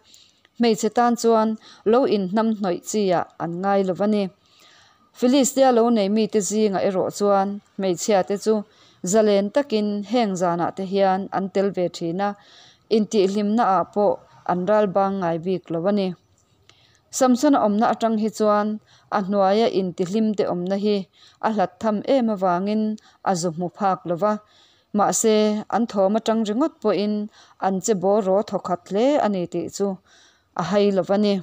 hmeichhe tan chuan lo inhnamhnawih chi ah an ngai lo va ni. Filistia lo nei mite zingah erawh chuan hmeichhiate chu zalen takin heng zanah te hian an tel ve thin a, intihhlimnaah pawh an ral bang ngai bik lo a ni. Samsona awmna atang hi chuan a hnuaia intihlimte awmna hi a hlat tham em avangin a zu hmu phak lo va, mahse an thawm atang ringawt pawhin an che bawraw thawkhat hle a ni tih chu a hai lo va ni.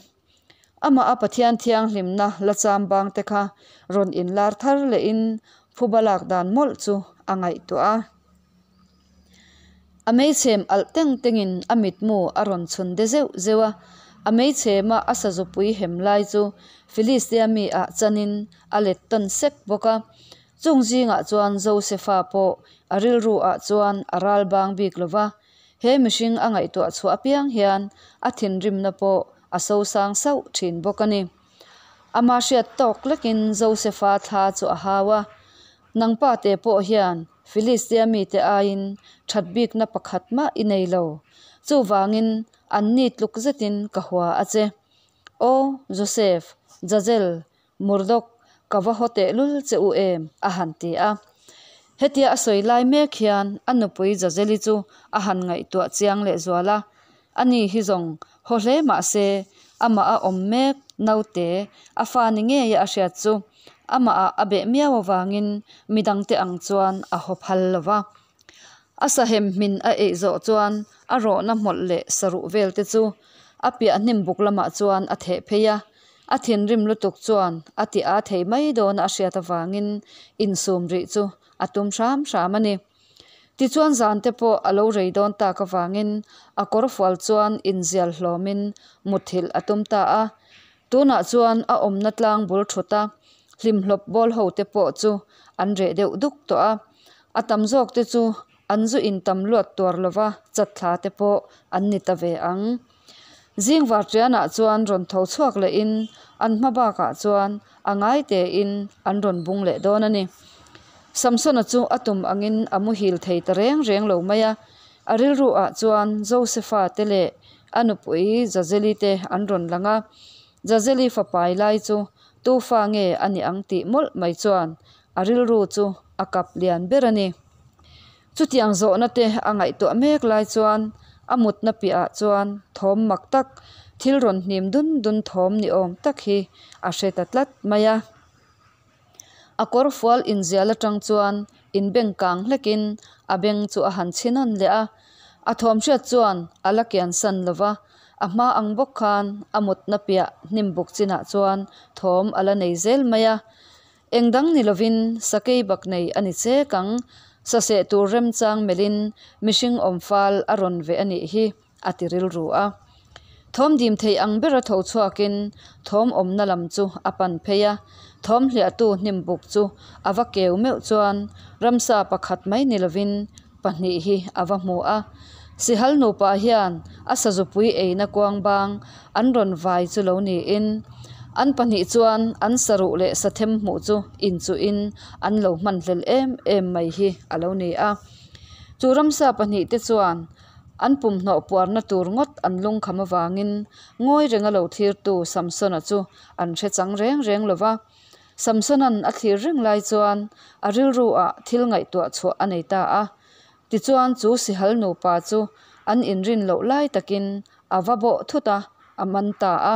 Amah a Pathian thianghlimna la cham bang te kha rawn inlar thar lehin phuba lak dan mawlh chu a ngaihtuah a. A meichhem alh teng tengin a mitmu a rawn chhun de zeuh zeuh a, a meichhema a sazupui hem lai chu Filistia mi ah chanin a let tawn sek bawk a. Chung zingah chuan Josefa pawh a rilru ah chuan a ral bang bik lo va, He mihring a ngaihtuah chhuah apiang hian a thinrimna pawh a sosang sauh thin bawk a ni. Ama hriat tawk lekin Josefa thla chu a hau a, Nangpa te pawh hian Filistia mite aiin that bikna pakhat mah i nei lo. Chuvangin anni tluk zetin ka hua a che. Aw, Josef, Jazel, Murdok, ka va haw tehlul che u em? a han ti a. Hetia a sawi lai mek hian a nupui Jazeli chu a han ngaihtuah chiang lehzual a. Ani hi zawng haw hle mah se, amah a awm mek naute a fa ni ngei a hriat chu amahah a beh miau avangin midangte ang chuan a haw phal lo va. A sahem hmin a eih zawh chuan a rawhna hmawlh leh saruh vel te chu a piah hnim buk lamah chuan a theh phei a. A thinrim lutuk chuan a ti a thei mai dawna a hriat avangin insum rih chu a tum hram hram a ni. Tichuan zan te pawh a lo rei dawn tak avangin a kawrfual chuan inzial hlawmin muthilh a tum ta a. Tunah chuan a awmna tlang bul thut a, hlimhlawp bawl ho te pawh chu an reh deuh duk tawh a. A tam zawk te chu an zu intam luat tuar lova chatthla te pawh an ni ta ve ang. Zing varṭianah chuan rawn tho chhuak lehin an hma bakah chuan a ngai tein an rawn bung leh dawn a ni. Samsona chu a tum angin a muhil thei ta reng reng lo mai a, a rilru ah chuan Josefa te leh a nupui Jazeli te an rawn lang a, Jazeli fapai lai chu tu fa nge a ni ang tih mawlh mai chuan a rilru chu a kap lian ber a ni. Chutiang zawhna te a ngaihtuah mek lai chuan a mutna piahah chuan thawm mak tak, thil rawn hnim dun dun thawm ni awm tak hi a hre ta tlat mai a. A kawrfual inzial atang chuan inbeng kang hlekin a beng chu a han chhi nawn leh a. A thawm hriat chuan a la kian san lo va, a hma ang bawk khan a mutna piah hnim buk chinah chuan thawm a la nei zel mai a. Eng dang ni lovin sakei bak nei a ni chek ang, saseh tur remchang melhin mihring awm fal a rawn veh a nih hi, a ti rilru a. Thawm dim thei ang bera tho chhuakin thawm awmna lam chu a pan phei a, thawm hliahtu hnim buk chu a va keu meuh chuan ramsa pakhat mai ni lovin pahnih hi a va hmu a. Sihal nupa hian a sazupui eina kuang bang an rawn vai chu lo niin an pahnih chuan an saruh leh sathem hmuh chu inchuhin an lo hmanhlel em em mai hi a lo ni a. Chu ramsa pahnihte chuan an pumhnawh puarna tur ngawt an lungkham avangin ngawi renga lo thlirtu Samsona chu an hre chang reng reng lo va. Samsona'n a thlir reng lai chuan a rilru-ah thil ngaihtuah chhuah a nei ta a. Tichuan chu sihal nupa chu an inrin loh lai takin a va bawh thut a, a man ta a.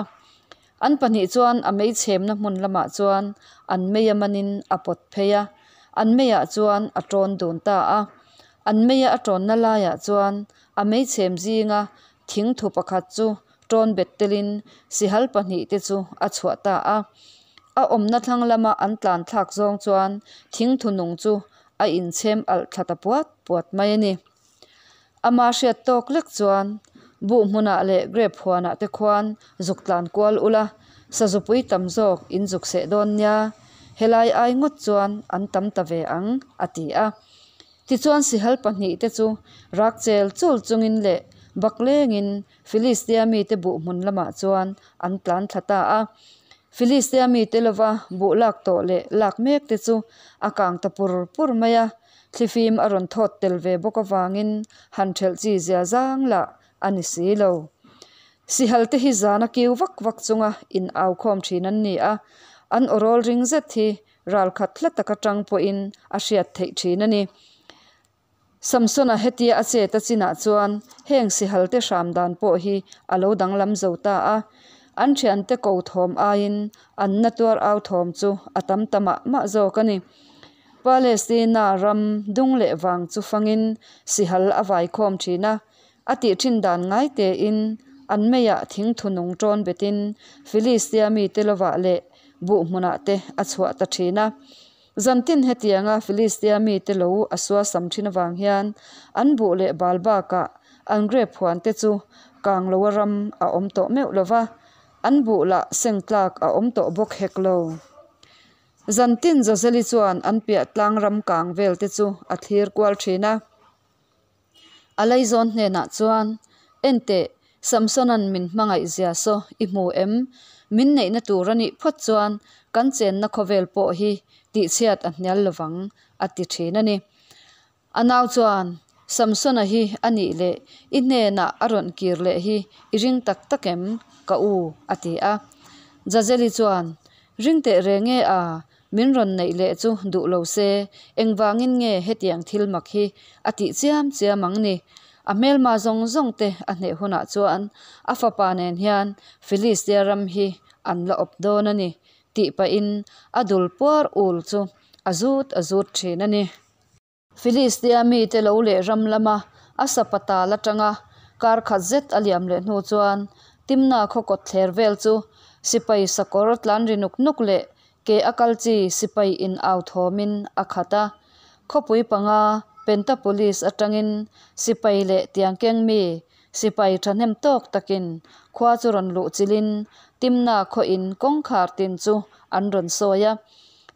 An pahnih chuan a mei chhemna hmun lamah chuan an meia manin a pawt phei a, an meiah chuan a tawn dun ta a. An meia a tawnna laiah chuan a meichhem zinga thingthu pakhat chu tawn bet telin sihal pahnihte chu a chhuah ta a. A awmna thlang lama an tlan thlak zawng chuan thingthu nung chu a inchhem alh thla ta puat puat mai a ni. Ama hriat tawk lek chuan buh hmunah leh grape huanah te khuan zuk tlan kual ula, sazupui tam zawk in zuk seh dawn nia, helai ai ngawt chuan an tam ta ve ang, a ti a. Tichuan sihal pahnihte chu rak chel chul chungin leh bak lengin Filistia mite buh hmun lamah chuan an tlan thla ta a. Filistia mite lova buh lak tawh leh lak mek te chu a kang ta pur pur mai a, thlifim a rawn thawt tel ve bawk avangin han ṭhelh chi zia zang lah a ni si lo. Sihal te hi zana kiu vak vak chunga in au khawm thin an ni a, an awrawl ring zet hi ralkhat hla taka tang pawhin a hriat theih thin a ni. Samsona hetia a chet a chinah chuan heng sihal te hram dan pawh hi a lo danglam zo ta a, an thiante ko thawm aiin an na tuar au thawm chu a tam ta mah mah zawk a ni. Palestina ram dung leh vang chu fangin sihal a vai khawm thin a, a tih thin dan ngai tein an meiah thingthu nung tawn betin Filistia mite lovah leh buh hmunah te a chhuah ta thin a. Zantin hetianga Filistia mite lo a suasam thin avang hian an buh leh bal bakah an grape huan te chu kang loa ram a awm tawh meuh lo va, an buh lah seng tlak a awm tawh bawk hek lo. Zantin Jazeli chuan an piah tlang ram kang vel te chu a thlir kual thin a. A laizawn hnenah chuan, Enteh, Samsona'n min hmangaih zia saw i hmu em? Min neihna tur a nih phawt chuan kan chenna khawvel pawh hi tihchhiat a hnial lovang, a ti thin a ni. A nau chuan, Samsona hi a nih leh i hnenah a rawn kir leh hi i ring tak tak em, ka u? a ti a. Jazeli chuan, Ring teh reng e a, Min rawn neih leh chu duh lo se, engvangin nge hetiang thil mak hi a tih chiam chiam ang ni? A hmelma zawng zawng te a hneh hunah chuan a fapa nen hian Filistia ram hi an la awp dawn a ni, tih pahin a dul puar ul chu a zut a zut thin a ni. Filistia mite lo leh ram lama a sapatal atanga kar khat zet a liam leh hnu chuan Timna khaw kawt thler vel chu sipai sakawr tlan ri nuk nuk leh ke a kal chi sipai in au thawmin a khat a. Khawpui panga Pentapolis atangin sipai leh tiangkeng mi sipai thahnem tawk takin khua chu rawn luh chilhin Timna khaw in kawngkhar tin chu an rawn sawi a.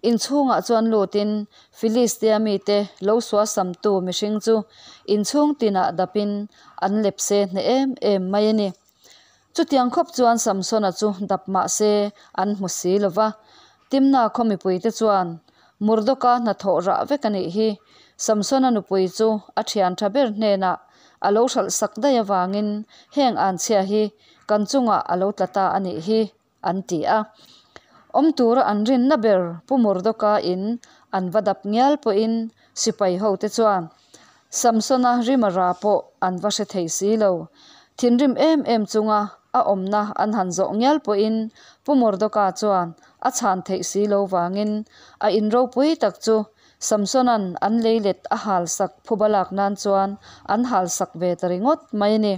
Inchhungah chuan lutin Filistia mite lo suasamtu mihring chu inchhung tinah dapin an lepse hneh em em mai a ni. Chutiang khawp chuan Samsona chu dap mah se an hmu si lo va. Timna khaw mipuite chuan, Murdoka hnathawh rah vek a nih hi. Samsona nupui chu a thian tha ber hnenah a lo hralh sak daih avangin heng anchhia hi kan chungah a lo tla ta a nih hi. an ti a. Awm tura an rinna ber Pu Murdoka in an va dap ngial pawhin sipai hote chuan Samsona rimara pawh an va hre thei si lo. Thinrim em em chunga a awmna an han zawh ngial pawhin Pu Murdoka chuan a chhan theih si lo vangin a in ropui tak chu Samsona'n an leilet a halsak phuba lak nan chuan an halsak ve ta ringawt mai a ni.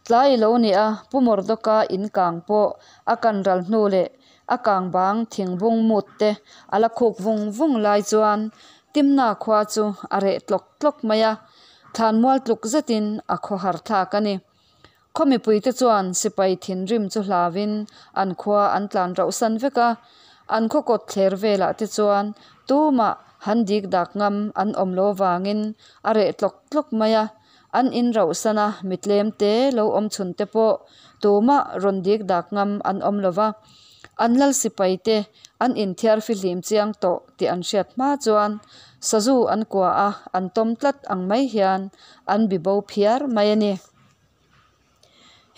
Tlai lo ni a, Pu Mordawka in kang pawh a kan ral hnu leh a kang bang thingbung mut te a la khuk vung vung lai chuan Timna khua chu a reh tlawk tlawk mai a, thlanmual tluk zetin a khawhar thlak a ni. Khaw mipuite chuan sipai thinrim chu hlauin an khua an tlan rauhsan vek a, an khaw kawt thler velah te chuan tumah han dik dak ngam an awm lo vangin a reh tlawk tlawk mai a. An in rauhsan a, mi tlem te lo awm chhun te pawh tumah rawn dik dak ngam an awm lo va. An lal sipai te an inthiar fihlim chiang tawh tih an hriat hma chuan sazu an kua a an tawm tlat ang mai hian an bibo phiar mai a ni.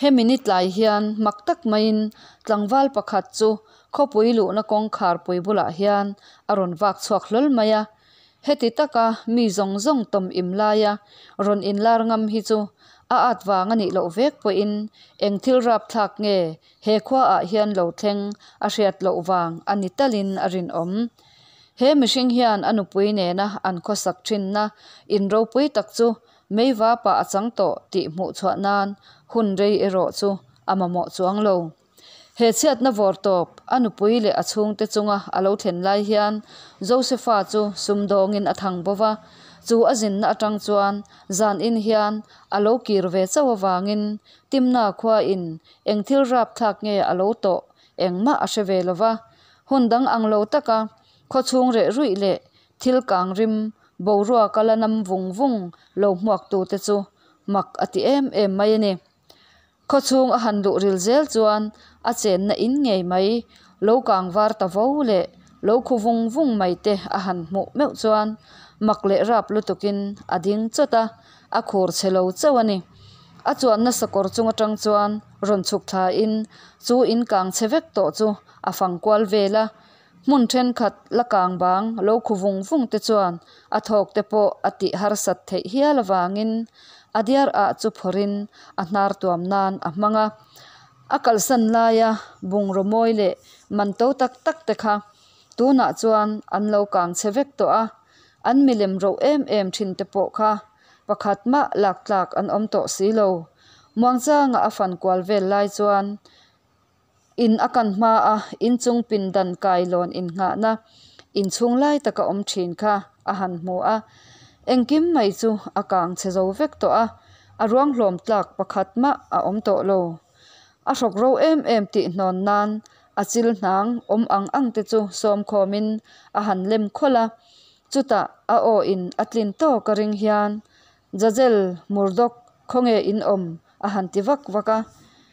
Hemi ni tlai hian mak tak maiin tlangval pakhat chu khawpui luhna kawngkhar pui bulah hian a rawn vak chhuak hlawl mai a. Heti taka mi zawng zawng tawm im laia rawn inlar ngam hi chu a at vang a nih loh vek pawhin eng thil rapthlak nge he khuaah hian lo thleng a hriat loh vang a ni talin a rinawm. He mihring hian a nupui nena an khawsak thinna in ropui tak chu meiva pah a chang tawh tih hmuh chhuah nan hun rei erawh chu a mamawh chuang lo. He chhiatna vawr tawp a nupui leh a chhungte chunga a lo thlen lai hian Josefa chu sumdawngin a thang bo va, chu a zinna atang chuan zanin hian a lo kir ve chauh avangin Timna khuain eng thil rapthlak nge a lo tawh engmah a hre ve lo va. Hun dang ang lo taka khawchhung reh ruih leh thil kang rim boruaka la nam vung vung lo hmuaktute chu mak a ti em em mai a ni. Khawchhung a han luh ril zel chuan a chenna in ngei mai lo kang var ta vo leh lo khu vung vung mai te a han hmuh meuh chuan mak leh rap lutukin a ding chawt a, a khur chhe lo chauh a ni. A chuanna sakawr chung atang chuan rawn chhuk thlain chu in kang chhe vek tawh chu a fang kual vel a, hmun thenkhat la kang bang lo khu vung vung te chuan a thawk te pawh a tih harsat theih hial avangin a diar ah chu phawrhin a hnar tuam nan a hmang a. A kalsan laia bungraw mawi leh man to tak tak te kha tunah chuan an lo kang chhe vek tawh a, an milem roh em em thin te pawh kha pakhat mah lak tlak an awm tawh si lo. Muangchanga a fan kual vel lai chuan In a kan hma a inchung pindan kailawn innghahna inchhung lai taka awm thin kha a han hmu a, engkim mai chu a kang chhe zo vek tawh a, a ruang hlawm tlak pakhat mah a awm tawh lo. A hrawk ro em em tih hnawn nan a chil hnang awm ang ang te chu sawm khawmin a han lem khawlh a, chutah a aw in a tlin tawk a ring hian Jazel, Murdok, khawnge in awm? a han ti vak vak a,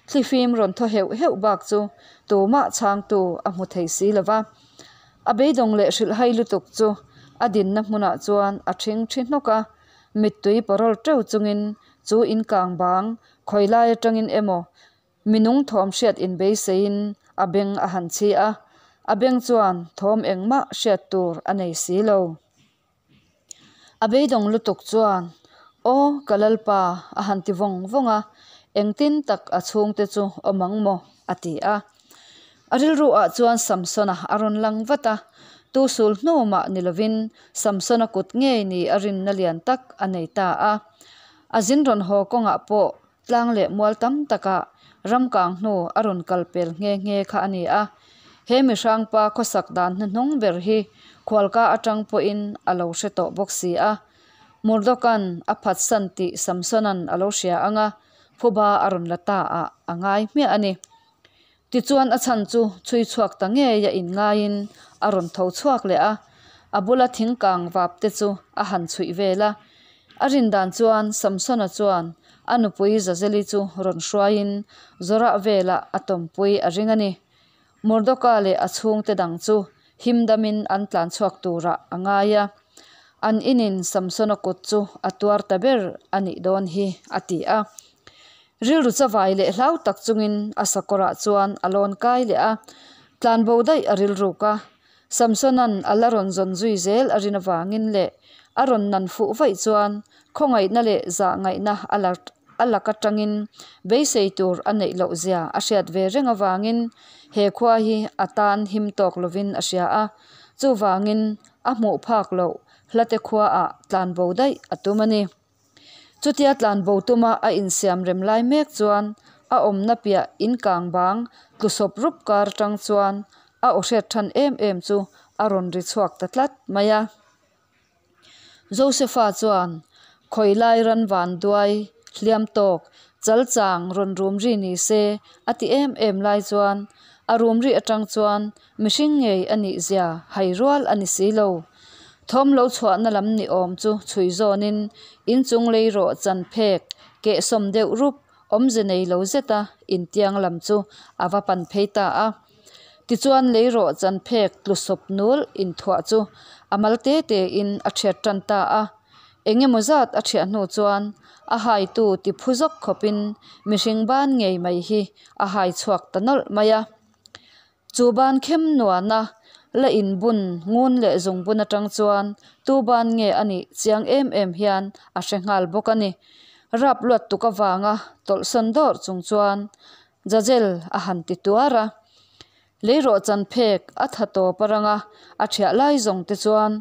thlifim rawn thaw heuh heuh bak chu tumah chhangtu a hmu thei si lo va. A beidawng leh hrilhhai lutuk chu a dinna hmunah chuan a ṭhing ṭhi hnawk a, mittui pawrawl ṭeuh chungin chu inkang bang khawi lai aṭangin emaw minung thawm hriat inbeiseiin a beng a han chhi a, a beng chuan thawm engmah hriat tur a nei si lo. A beidawng lutuk chuan, Aw, ka Lalpa, a han ti vawng vawng a, engtin tak a chhungte chu awm ang maw? a ti a. A rilru ah chuan Samsona a rawn lang vat a, tu sul hnu mah ni lovin Samsona kut ngei ni a rinna lian tak a nei ta a. A zin rawn haw kawngah pawh Tlang leh mual tam takah ramkang hnu a rawn kal pel nghe nghe kha a ni a. He mihrangpa khawsak dan hnuhnung ber hi khualka atang pawhin a lo hre tawh bawk si a. Murdoka'n a phatsan tih Samsona'n a lo hria ang a, phuba a rawn la ta ah a ngai hmiah a ni. Tichuan a chhan chu chhui chhuak ta ngei a inngaiin a rawn tho chhuak leh a, a bula thing kang vap te chu a han chhuih vel a. A rin dan chuan Samsona chuan a nupui Zazeli chu rawn hruaiin Zorah velah a tawmpui a ring a ni. Mordoka leh a chhungte dang chu him damin an tlan chhuak turah a ngai a, an inin Samsona kut chu a tuar ta ber a nih dawn hi a ti a. Rilru chavai leh hlau tak chungin a sakawrah chuan a lawn kai leh a, tlanbo daih a rilruk a. Samsona'n a la rawn zawn zui zel a rin avangin leh a rawn nan fuh vaih chuan khawngaihna leh zahngaihna a la a lak atangin beisei tur a neih loh zia a hriat ve reng avangin he khua hi a tan him tawk lovin a hria a, chuvangin a hmuh phak loh hlate khuaah tlanbo daih a tum a ni. Chutia tlanbo tuma a insiam rem lai mek chuan a awmna piah inkang bang tlusawp rup kar tang chuan a aw hriat than em em chu a rawn ri chhuak ta tlat mai a. Josefa chuan khawi lai ran van duai hliam tawk chal chang rawn rum ri ni se a ti em em lai chuan a rum ri atang chuan mihring ngei a nih zia hai rual a ni si lo. Thawm lo chhuahna lam ni awm chu chhui zawnin inchung lei rawh chan phek kehsawm deuh rup awmze nei lo zeta intiang lam chu a va pan phei ta a. Tichuan leirawhchan phek tlusawp nul inthuah chu a mal te te in a thiat tan ta a. Eng emaw zat a thiah hnu chuan a haitu ti phu zawk khawpin mihring ban ngei mai hi a hai chhuak ta nawlh mai a. Chu ban khem nuana la inbun ngun leh zungbun atang chuan tu ban nge a nih chiang em em hian a hre nghal bawk a ni. Rap luat tuk avanga tawlhsawn dawrh chung chuan Jazel a han ti tuar a. Leirawhchan phek a tha tawp a rang a, a thiah lai zawng te chuan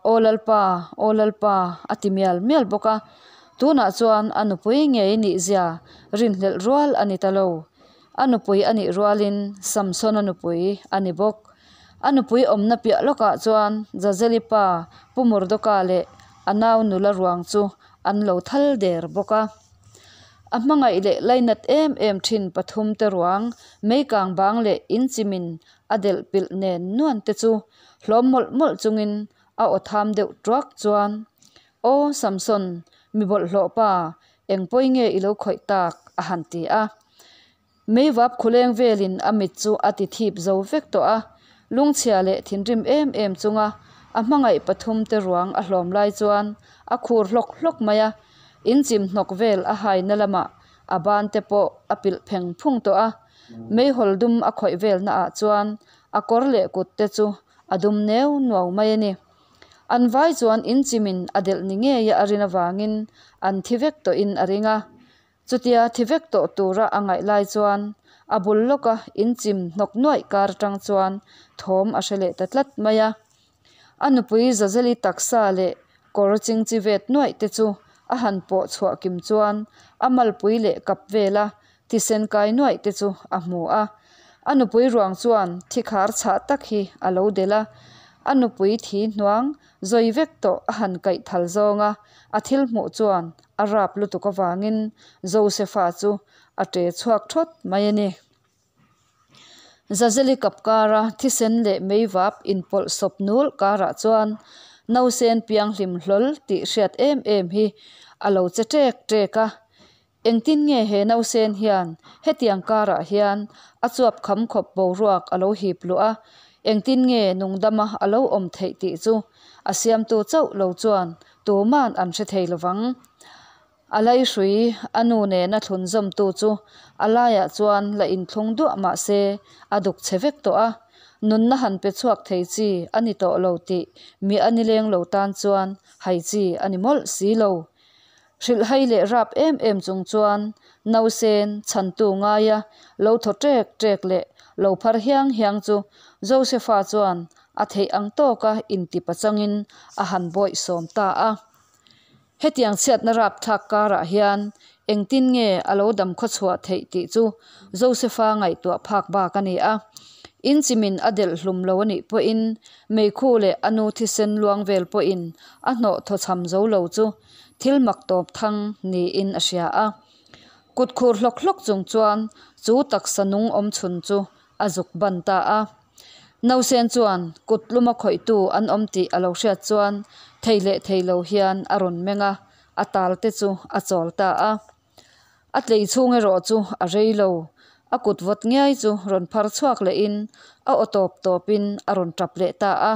Aw Lalpa, aw Lalpa a ti mial mial bawk a. Tunah chuan a nupui ngei nih zia rinhlelh rual a ni ta lo. A nupui a nih rualin Samsona nupui a ni bawk. A nupui awmna piah lawkah chuan Jazeli pa Pu Murdoka leh a nau nula ruang chu an lo thal der bawk a. A hmangaih leh lainat em em thin pathum te ruang meikang bang leh inchimin a delh pilh nen nuan te chu hlawm mawlh mawlh chungin a aw tham deuh tuak chuan, Aw Samson, mi bawlhhlawh pa, eng pawi nge i lo khawih tak? a han ti a. Meivap khuleng velin a mit chu a ti thip zo vek tawh a, lungchhia leh thinrim em em chunga a hmangaih pathum te ruang a hlawm lai chuan a khur hlawk hlawk mai a, inchim hnawk vel a haina lamah a ban te pawh a pilh pheng phung tawh a, meihawl dum a khawih velna ah chuan a kawr leh kut te chu a dum neu nuau mai a ni. An vai chuan inchimin a delh ni ngei a rin avangin an thi vek tawhin a ring a. Chutia thi vek tawh tura a ngaih lai chuan a bul lawka inchim hnawk nuaih kar atang chuan thawm a hre leh ta tlat mai a. A nupui Zazeli taksa leh kawr chingchi vet nuaih te chu a han pawh chhuah kim chuan a malpui leh kap vela thisen kai nuaih te chu a hmu a. A nupui ruang chuan thi khar chhah tak hi a lo delh a, a nupui thi hnuang zawi vek tawh a han kaih thal zawng a, a thil hmuh chuan a rap lutuk avangin Josefa chu a ṭe chhuak ṭhawt mai a ni. Zazeli kap kara thisen leh meivap inpawlh sawp nul karah chuan nausen pianghlim hlawl tih hriat em em hi a lo che ṭek ṭek a. Engtin nge he nausen hian hetiang karah hian a chuap kham khawp boruak a lo hip luh a, engtin nge nungdama a lo awm theih tih chu a siamtu chauh lo chuan tuman an hre thei lovang. A laihrui a nu nena thlun zawmtu chu a laiah chuan la inthlung duah mah se a duk chhe vek tawh a, nunna han pe chhuak thei chi a ni tawh lo tih mi a nileng lo tan chuan hai chi a ni mawlh si lo. Hrilhhai leh rap em em chung chuan nausen chhantu ngaia lo thaw ṭek ṭek leh lo phar hiang hiang chu Josefa chuan a theih ang tawka inti pachangin a han bawih sawm ta a. Hetiang chhiatna rapthlak karah hian engtin nge a lo dam khawchhuah theih tih chu Josefa ngaihtuah phak bak a ni a. Inchimin a delh hlum lo a nih pawhin meikhu leh a nu thisen luang vel pawhin a hnawh thawchham zo lo chu thil mak tawp thang niin a hria a. Kut khur hlawk hlawk chung chuan chu taksa nung awm chhun chu a zuk ban ta a. Nausen chuan kut luma khawihtu an awm tih a lo hriat chuan thei leh thei lo hian a rawn meng a, a tal te chu a chawl ta a. A tlei chhung erawh chu a rei lo, a kut vawt ngiai chu rawn phar chhuak lehin a aw tawp tawpin a rawn tap leh ta a.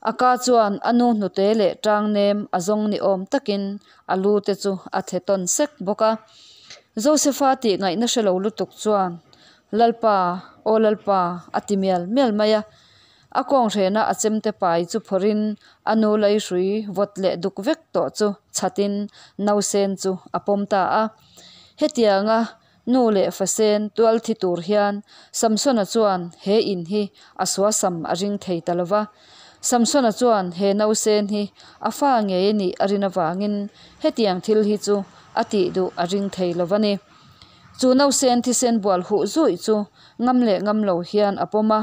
A ka chuan a nu hnute leh tang nem a zawng ni awm takin a lu te chu a thle tawn sek bawk a. Josefa tih ngaihna hre lo lutuk chuan, Lalpa, aw Lalpa, a ti mial mial mai a. A kawnghrena a chemte pai chu phawrhin a nu leihrui vawt leh duk vek tawh chu chhatin nausen chu a pawm ta a. Hetianga Nu leh fasen tual thi tur hian Samsona chuan he in hi a suasam a ring thei ta lo va. Samsona chuan he nausen hi a fa ngei a nih a rin avangin hetiang thil hi chu a tih duh a ring thei lo va ni. Chu nausen thisen bual huh zuih chu ngam leh ngam lo hian a pawm a,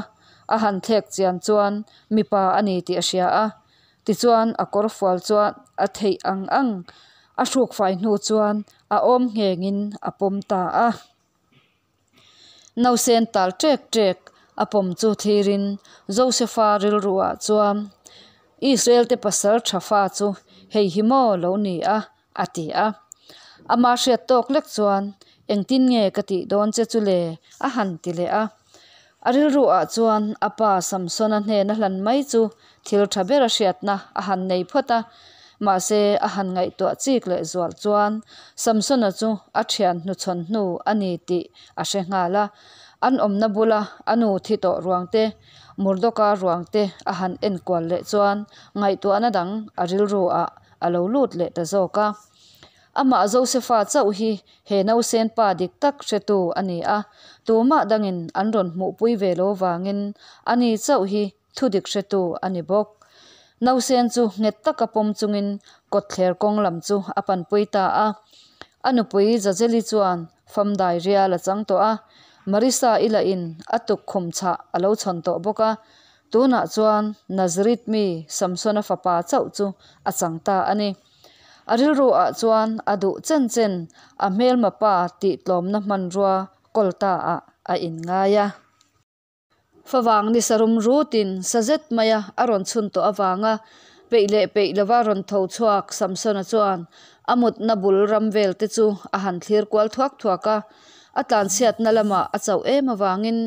a han thlek chian chuan mipa a ni tih a hria a. Tichuan a kawr fual chuan a theih ang ang a hruk fai hnu chuan a awm nghengin a pawm ta a. Nausen tal ṭek ṭek a pawm chu thlirin Josefa rilruah chuan, Israel-te pasal ṭha fa chu hei hi maw lo ni a? a ti a. Ama hriat tawk lek chuan, Engtin nge ka tih dawn che chu le? a han ti leh a. A rilru ah chuan a pa Samsona hnena hlan mai chu thil tha bera hriatna a han nei phawt a, mahse a han ngaihtuah chik leh zual chuan Samsona chu a thian hnuchhawn hnu a ni tih a hre nghal a. An awmna bula a nu thi tawh ruang te, Murdoka ruang te a han en kual leh chuan ngaihtuahna dang a rilru ah a lo lut leh ta zawk a. Amah Josefa chauh hi he nausen pa dik tak hretu a ni a, tumah dangin an rawn hmuhpui ve lo vangin ani chauh hi thudik hretu a ni bawk. Nausen chu nghet taka pawm chungin kawtthler kawng lam chu a panpui ta a. A nupui Jazeli chuan famdai rial a chang tawh a, Marisa-i lahin a tukkhum chhah a lo chhawn tawh bawk a, tunah chuan Nazareth mi Samsona fapa chauh chu a chang ta a ni. A rilru ah chuan a duh chen chen a hmelma pa tih tlawmna hmanrua kawl ta ah a in ngai a. Favang ni sarum rutin sa zet maia a rawn chhun tawh avanga peih leh peih lova rawn tho chhuak Samsona chuan a mutna bul ram vel te chu a han thlir kual thuak thuak a. A tlanchhiatna lamah a chauh em avangin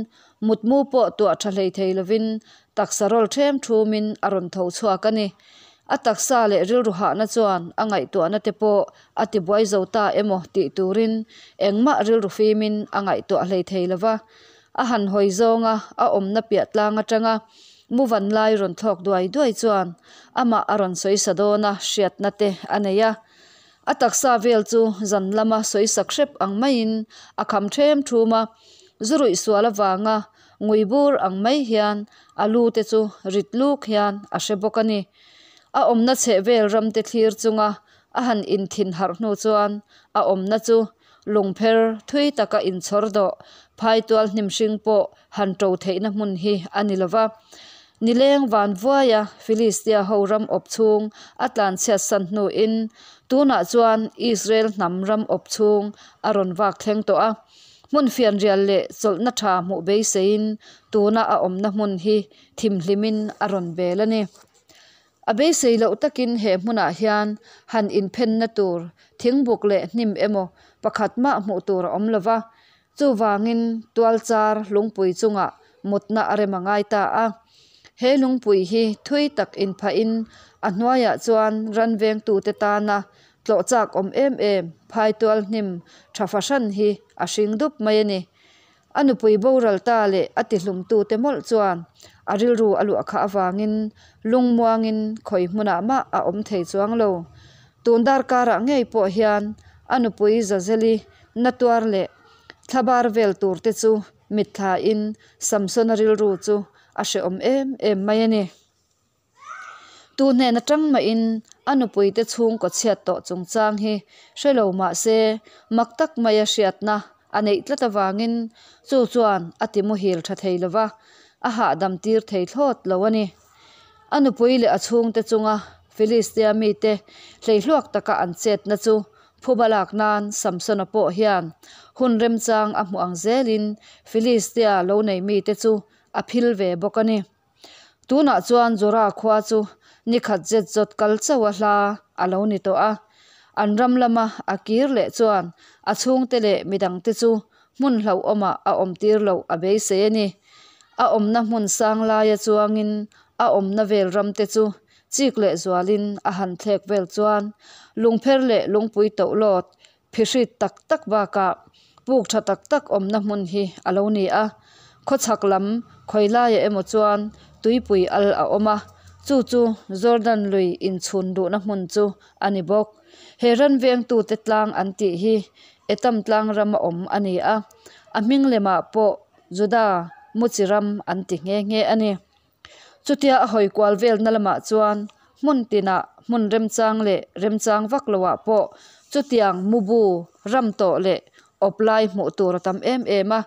mutmu pawh tuah tha hlei thei lovin taksa rawl ṭhem ṭhumin a rawn tho chhuak a ni. A taksa leh rilru hahna chuan a ngaihtuahna te pawh a tibuai zo ta emaw tih turin engmah rilru fimin a ngaihtuah hlei thei lo va. A han hawi zawnga a awmna piah tlang atanga muvan lai rawn thlawk duai duai chuan amah a rawn sawisa dawn a hriatna te a nei a. A taksa vel chu zan lama sawisak hrep ang maiin a kham ṭhem ṭhum a, zu ruih sual avanga ngui bur ang mai hian a lu te chu rit luk hian a hre bawk a ni. A awmna chheh vel ramte thlir chunga a han inthin harh hnu chuan a awmna chu lungpher thui taka inchhawr dawh phaitual hnim hring pawh han ṭo theihna hmun hi a ni lo va. Nileng van vuaia Filistia ho ram awp chhung a tlanchhiat san hnuin tunah chuan Israel hnam ram awp chhung a rawn vak thleng tawh a. Hmun fianrial leh chawlhna tha hmuh beiseiin tuna a awmna hmun hi thimhlimin a rawn bel a ni. A beisei loh takin he hmunah hian han inphenna tur thingbuk leh hnim emaw pakhat mah hmuh tur a awm lo va, chuvangin tualchar lungpui chungah mutna a rem a ngai ta a. He lungpui hi thui tak inphahin a hnuaiah chuan ran vengtute tana tlawh chak awm em em phaitual hnim tha fahran hi a hring dup mai a ni. A nupui boral ta leh a tihlumtute mawlh chuan a rilru a luah khah avangin lungmuangin khawi hmunah mah a awm thei chuang lo. Tun darkarah ngei pawh hian a nupui Zazeli natuar leh thlabar vel turte chu mitthlain Samsona rilru chu a hrehawm em em mai a ni. Tu hnen atang mahin a nupuite chhungkaw chhiat tawh chungchang hi hre lo mah se mak tak maia hriatna a neih tlat avangin chu chuan a ti muhil tha thei lo va, a hahdam tir thei thlawt lo a ni. A nupui leh a chhungte chunga Filistia mite hleihluak taka an chetna chu phuba lak nan Samsona pawh hian hun remchang a hmuh ang zelin Filistia lo nei mite chu a phil ve bawk a ni. Tunah chuan Zora khua chu ni khat zet zawt kal chauh a hla a lo ni tawh a. An ram lama a kir leh chuan a chhungte leh midangte chu hmun hlauhawmah a awm tir loh a beisei a ni. A awmna hmun sang laia chuangin a awmna vel ramte chu chik leh zualin a han thlek vel chuan lungpher leh lungpui tohlawt Phihrit tak tak bakah puk tha tak tak awmna hmun hi a lo ni a, khawchhak lam khawi laiah emaw chuan tuipui al a awm a, chu chu Jordan lui inchhun duhna hmun chu a ni bawk. He ran vengtute tlang an tih hi Etam tlang rama awm a ni a, a hming lemah pawh Juda Muchi ram an ti nghe nghe a ni. Chutia a hawi kual velna lamah chuan hmun tinah hmun remchang leh remchang vak loah pawh chutiang mubu ram tawh leh awp lai hmuh tur a tam em em a,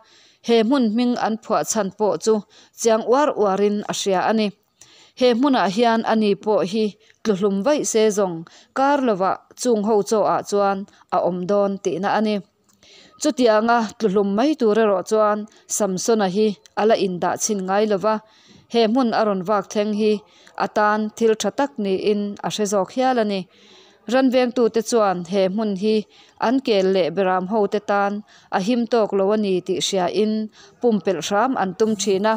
he hmun hming an phuah chhan pawh chu chiang uar uarin a hria a ni. He hmunah hian ani pawh hi tluhlum vaih se zawng kar lovah chung ho chaw ah chuan a awm dawn tihna a ni. Chutianga tluhlum mai tur erawh chuan Samsona hi a la indah chhin ngai lo va, he hmun a rawn vak thleng hi a tan thil tha tak niin a hre zawk hial a ni. Ran vengtute chuan he hmun hi an kel leh beram hote tan a him tawk lo a ni tih hriain pumpelh hram an tum thin a.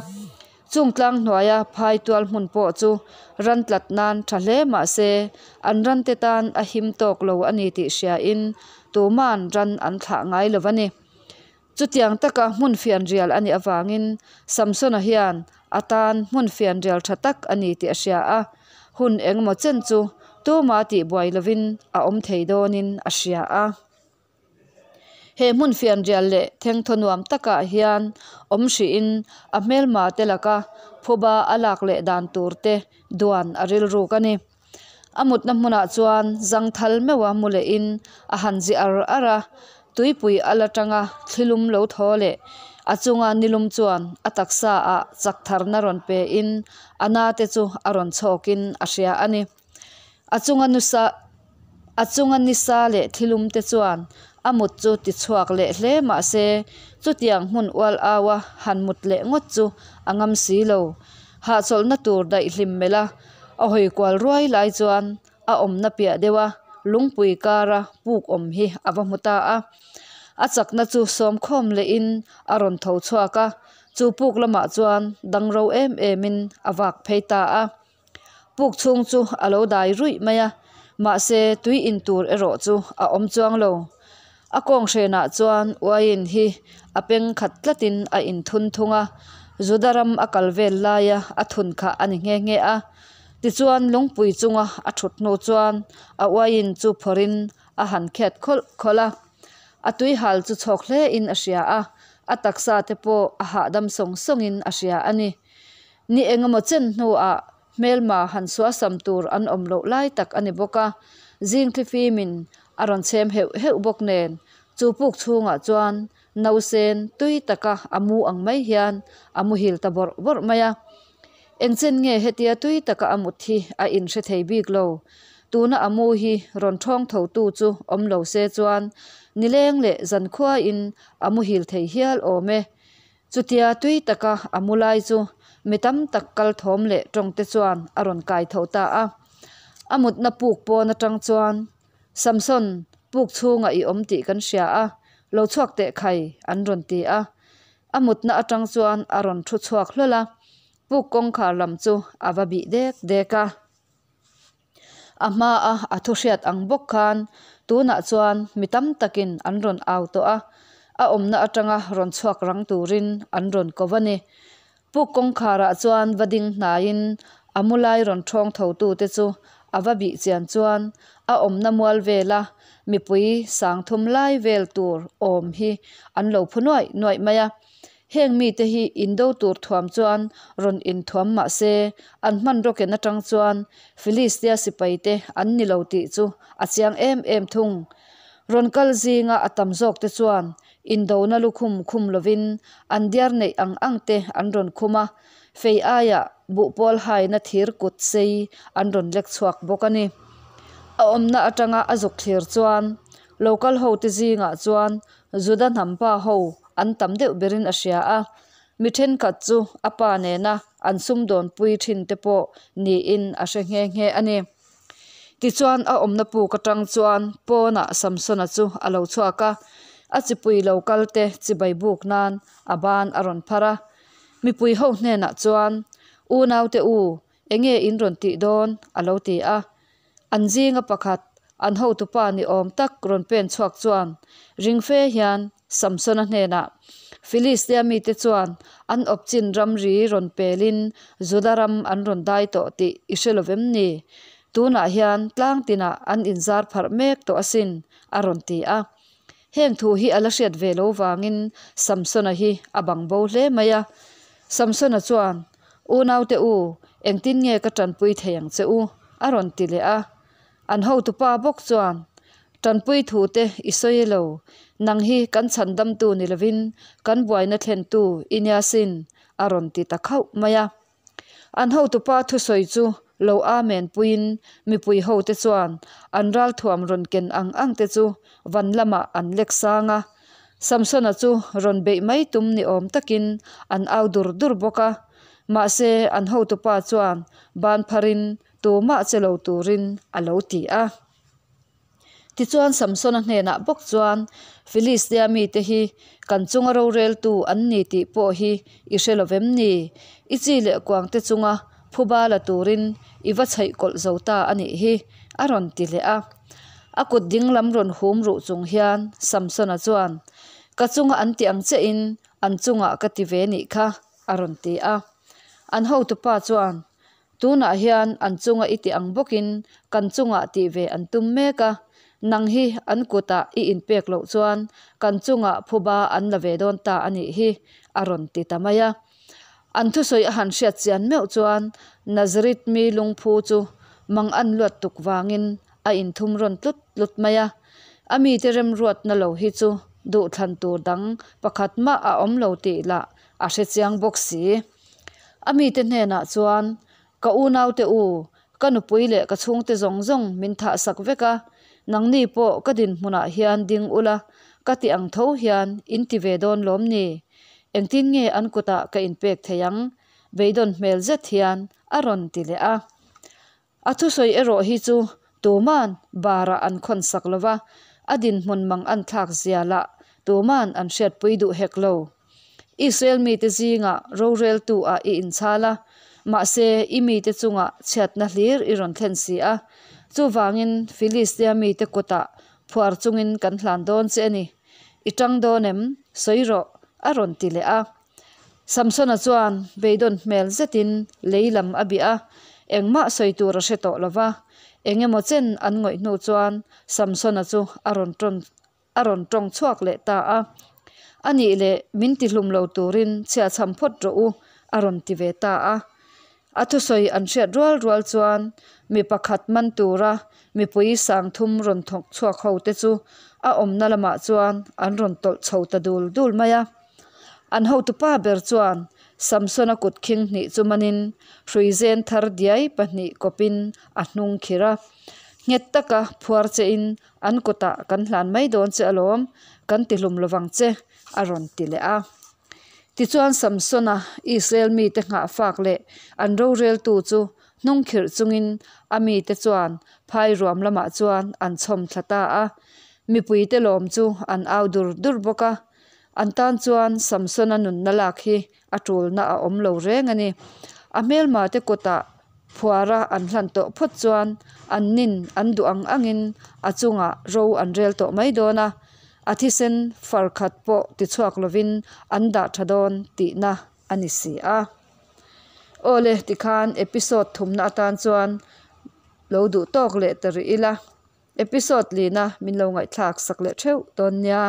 Chung tlang hnuaia phai tual hmun pawh chu ran tlat nan tha hle mah se an rante tan a him tawk lo a ni tih hriain tuman ran an thlah ngai lo a ni. Chutiang taka hmun fianrial a nih avangin Samsona hian a tan hmun fianrial tha tak a ni tih a hria a, hun engemaw chen chu tuma tihbuai lovin a awm thei dawnin a hria a. He hmun fianrial leh thengthaw nuam takah hian awm hrihin a hmelma te laka phuba a lak leh dan tur te duan a rilruk a ni. A mutna hmunah chuan zangthal meuha mu lehin a han zi ar ar a, tuipui al atanga thlilum lo thaw leh a chunga nilum chuan a taksa ah chak tharna rawn pe in a na te chu a rawn chhawkin a hria a ni. A chunga nusa a chunga nisa leh thlilum te chuan a mut chu ti chhuak leh hle mah se chutiang hmun ual au a han mut leh ngawt chu a ngam si lo. Hahchawlhna tur daihlim melh a a hawi kual ruai lai chuan a awmna piah deuh a lungpui kara puk awm hi a va hmu ta a. A chakna chu sawmkhawm lehin a rawn tho chhuak a, chu puk lamah chuan dang ro em emin a vak phei ta a. Puk chhung chu a lo dai ruih mai a, mahse tui in tur erawh chu a awm chuang lo. A kawng hrenah chuan uaiin hi a peng khat tlatin a inthun thung a, Juda ram a kal vel laia a thun kha a ni nghe nghe a. Tichuan lungpui chunga a thut hnu chuan a uaiin chu phawrhin a han khiat khawlh khawlh a. A tui hal chu chhawk hlein a hria a, a taksa te pawh a hahdam sawng sawngin a hria a ni. Ni engemaw chen hnuah hmelma han suasam tur an awm loh lai tak a ni bawk a, zing thlifimin a rawn chhem heuh heuh bawk nen chu puk chhungah chuan nausen tui taka a mu ang mai hian a muhil ta bawrh bawrh mai a. Engchen nge hetia tui taka a mut hi a inhre thei bik lo. Tuna a mu hi rawn thawng tho tu chu awm lo se chuan nileng leh zankhuain a muhil thei hial awm e. Chutia tui taka a mu lai chu mi tam tak kal thawm leh tawng te chuan a rawn kai tho ta a. A mutna puk pawn atang chuan, Samson, puk chhungah i awm tih kan hria a, lo chhuak teh khai, an rawn ti a. A mutna atang chuan a rawn thu chhuak hlawl a, puk kawngkhar lam chu a va bih dek dek a. A hmaa a thu hriat ang bawk khan tunah chuan mi tam takin an rawn au tawh a, a awmna atanga rawn chhuak rang turin an rawn ko va ni. Puk kawngkharah chuan va ding hnaiin a mu lai rawn thawng thotute chu a va bih chian chuan a awmna mual vela mipui sangthum lai vel tur awm hi an lo phu nuaih nuaih mai a. Heng mite hi indo tur thuam chuan rawn inthuam mah se, an hmanraw ken atang chuan Filistia sipaite an ni lo tih chu a chiang em em thung. Rawn kal zinga a tam zawkte chuan indona lukhum khum lovin an diar neih ang ang te an rawn khum a, fei aiah buhpawl haina thir kut sei an rawn lek chhuak bawk a ni. A awmna atanga a zuk thlir chuan local hote zingah chuan Juda hnam pa ho an tam deuh berin a hria a, mi thenkhat chu a pa nena an sumdawnpui thin te pawh niin a hre nghe nghe a ni. Tichuan a awmna puk atang chuan pawnah Samsona chu a lo chhuak a, a chipui lo kal te chibai buk nan a ban a rawn phar a. Mipui ho hnenah chuan, Unaute u, enge in rawn tih dawn? a lo ti a. An zinga pakhat, an hotupa ni awm tak rawn pen chhuak chuan ring fe hian Samsona hnenah, Filistia mite chuan an awpchin ramri rawn pelin Juda ram an rawn dai tawh tih i hre lo vem ni? Tunah hian tlang tinah an inzar pharh mek tawh asin, a rawn ti a. Heng thu hi a la hriat ve lo vangin Samsona hi a bang bo hle mai a. Samsona chuan, Unaute u, engtin nge ka tanpui thei ang che u? a rawn ti leh a. An hotupa bawk chuan, Tanpui thu te i sawi lo, nang hi kan chhandamtu ni lovin kan buaina thlentu i nia sin, a rawn ti ta khauh mai a. An hotupa thusawi chu lo amen puiin mipui hote chuan an ralthuam rawn ken ang ang te chu van lamah an lek sang a. Samsona chu rawn beih mai tum ni awm takin an au dur dur bawk a. Mahse an hotupa chuan ban pharin tumah che lo turin a lo ti a. Tichuan, Samsona hnênah bawk chuan, Filistia mite hi kan chunga rorêltu an ni tih pawh hi i hre lo vem ni? I chi leh kuangte chunga phuba la tûrin i va chhaih kawlh zo ta a nih hi, a rawn ti leh a. A kut ding lam rawn hûm ruh chung hian Samsona chuan, Ka chunga an ti ang chiahin an chungah ka ti ve nih kha, a rawn ti a. An hotupa chuan, Tunah hian an chunga i ti ang bawkin kan chungah tih ve an tum mek a, nang hi an kutah i inpek loh chuan kan chungah phuba an la ve dawn ta a nih hi, a rawn ti ta mai a. An thusawi a han hriat chian meuh chuan Nazareth mi lungphu chu mang an luat tuk vangin a inthum rawn tlut tlut mai a. A mite remruatna lo hi chu duhthlan tur dang pakhat mah a awm lo tih lah a hre chiang bawk si. A mite hnenah chuan, Ka unaute u, ka nupui leh ka chhungte zawng zawng min thahsak vek a, nangni pawh ka dinhmunah hian ding ula, ka ti ang tho hian in ti ve dawn lawm ni? Engtin nge an kutah ka inpek thei ang? Beidawn hmel zet hian a rawn ti leh a. A thusawi erawh hi chu tuman barah an khawn sak lo va, a dinhmun mang an thlak zia lah tuman an hriatpui duh hek lo. Israel mite zingah roreltu ah i inchhal a, mahse i mite chungah chhiatna hlir i rawn thlen si a. Chuvangin Filistia mite kutah phuar chungin kan hlan dawn che a ni. I tang dawn em? Sawi rawh, a rawn ti leh a. Samsona chuan beidawn hmel zetin lei lam a bih a, engmah sawi tur a hre tawh lo va. Eng emaw chen an ngawih hnu chuan Samsona chu a rawn tawn a rawn tawng chhuak leh ta a. A nih leh min tihlum lo turin chhiahchham phawt rawh u, a rawn ti ve ta a. A thusawi an hriat rual rual chuan mi pakhat man tura mipui sangthum rawn thawk chhuak ho te chu a awmna lamah chuan an rawn tawlh chho ta dul dul mai a. An hotupa ber chuan Samsona kut khing hnih chu manin hruizen thar diai pahnih kawpin a hnung khir a. Nghet taka phuar chein an kutah kan hlan mai dawn che alawm, kan tihlum lovang che, a rawn ti leh a. Tichuan Samsona Israel mite nghahfak leh an roreltu chu hnungkhirh chungin a mite chuan phai ruam lamah chuan an chhawm thla ta a. Mipuite lawm chu an au dur dur bawk a. An tan chuan Samsona nunna lak hi a tulna a awm lo reng a ni. A hmelmate kutah phuara an hlan tawh phawt chuan an nin an duh ang angin a chungah ro an rel tawh mai dawn a. A thisen far khat pawh tichhuak lovin an dah tha dawn tihna a ni si a. Awle tikhan episode thumna atan chuan lo duh tawk leh ta rih ila. Episode lina min lo ngaihthlak sak leh theuh dawn nia.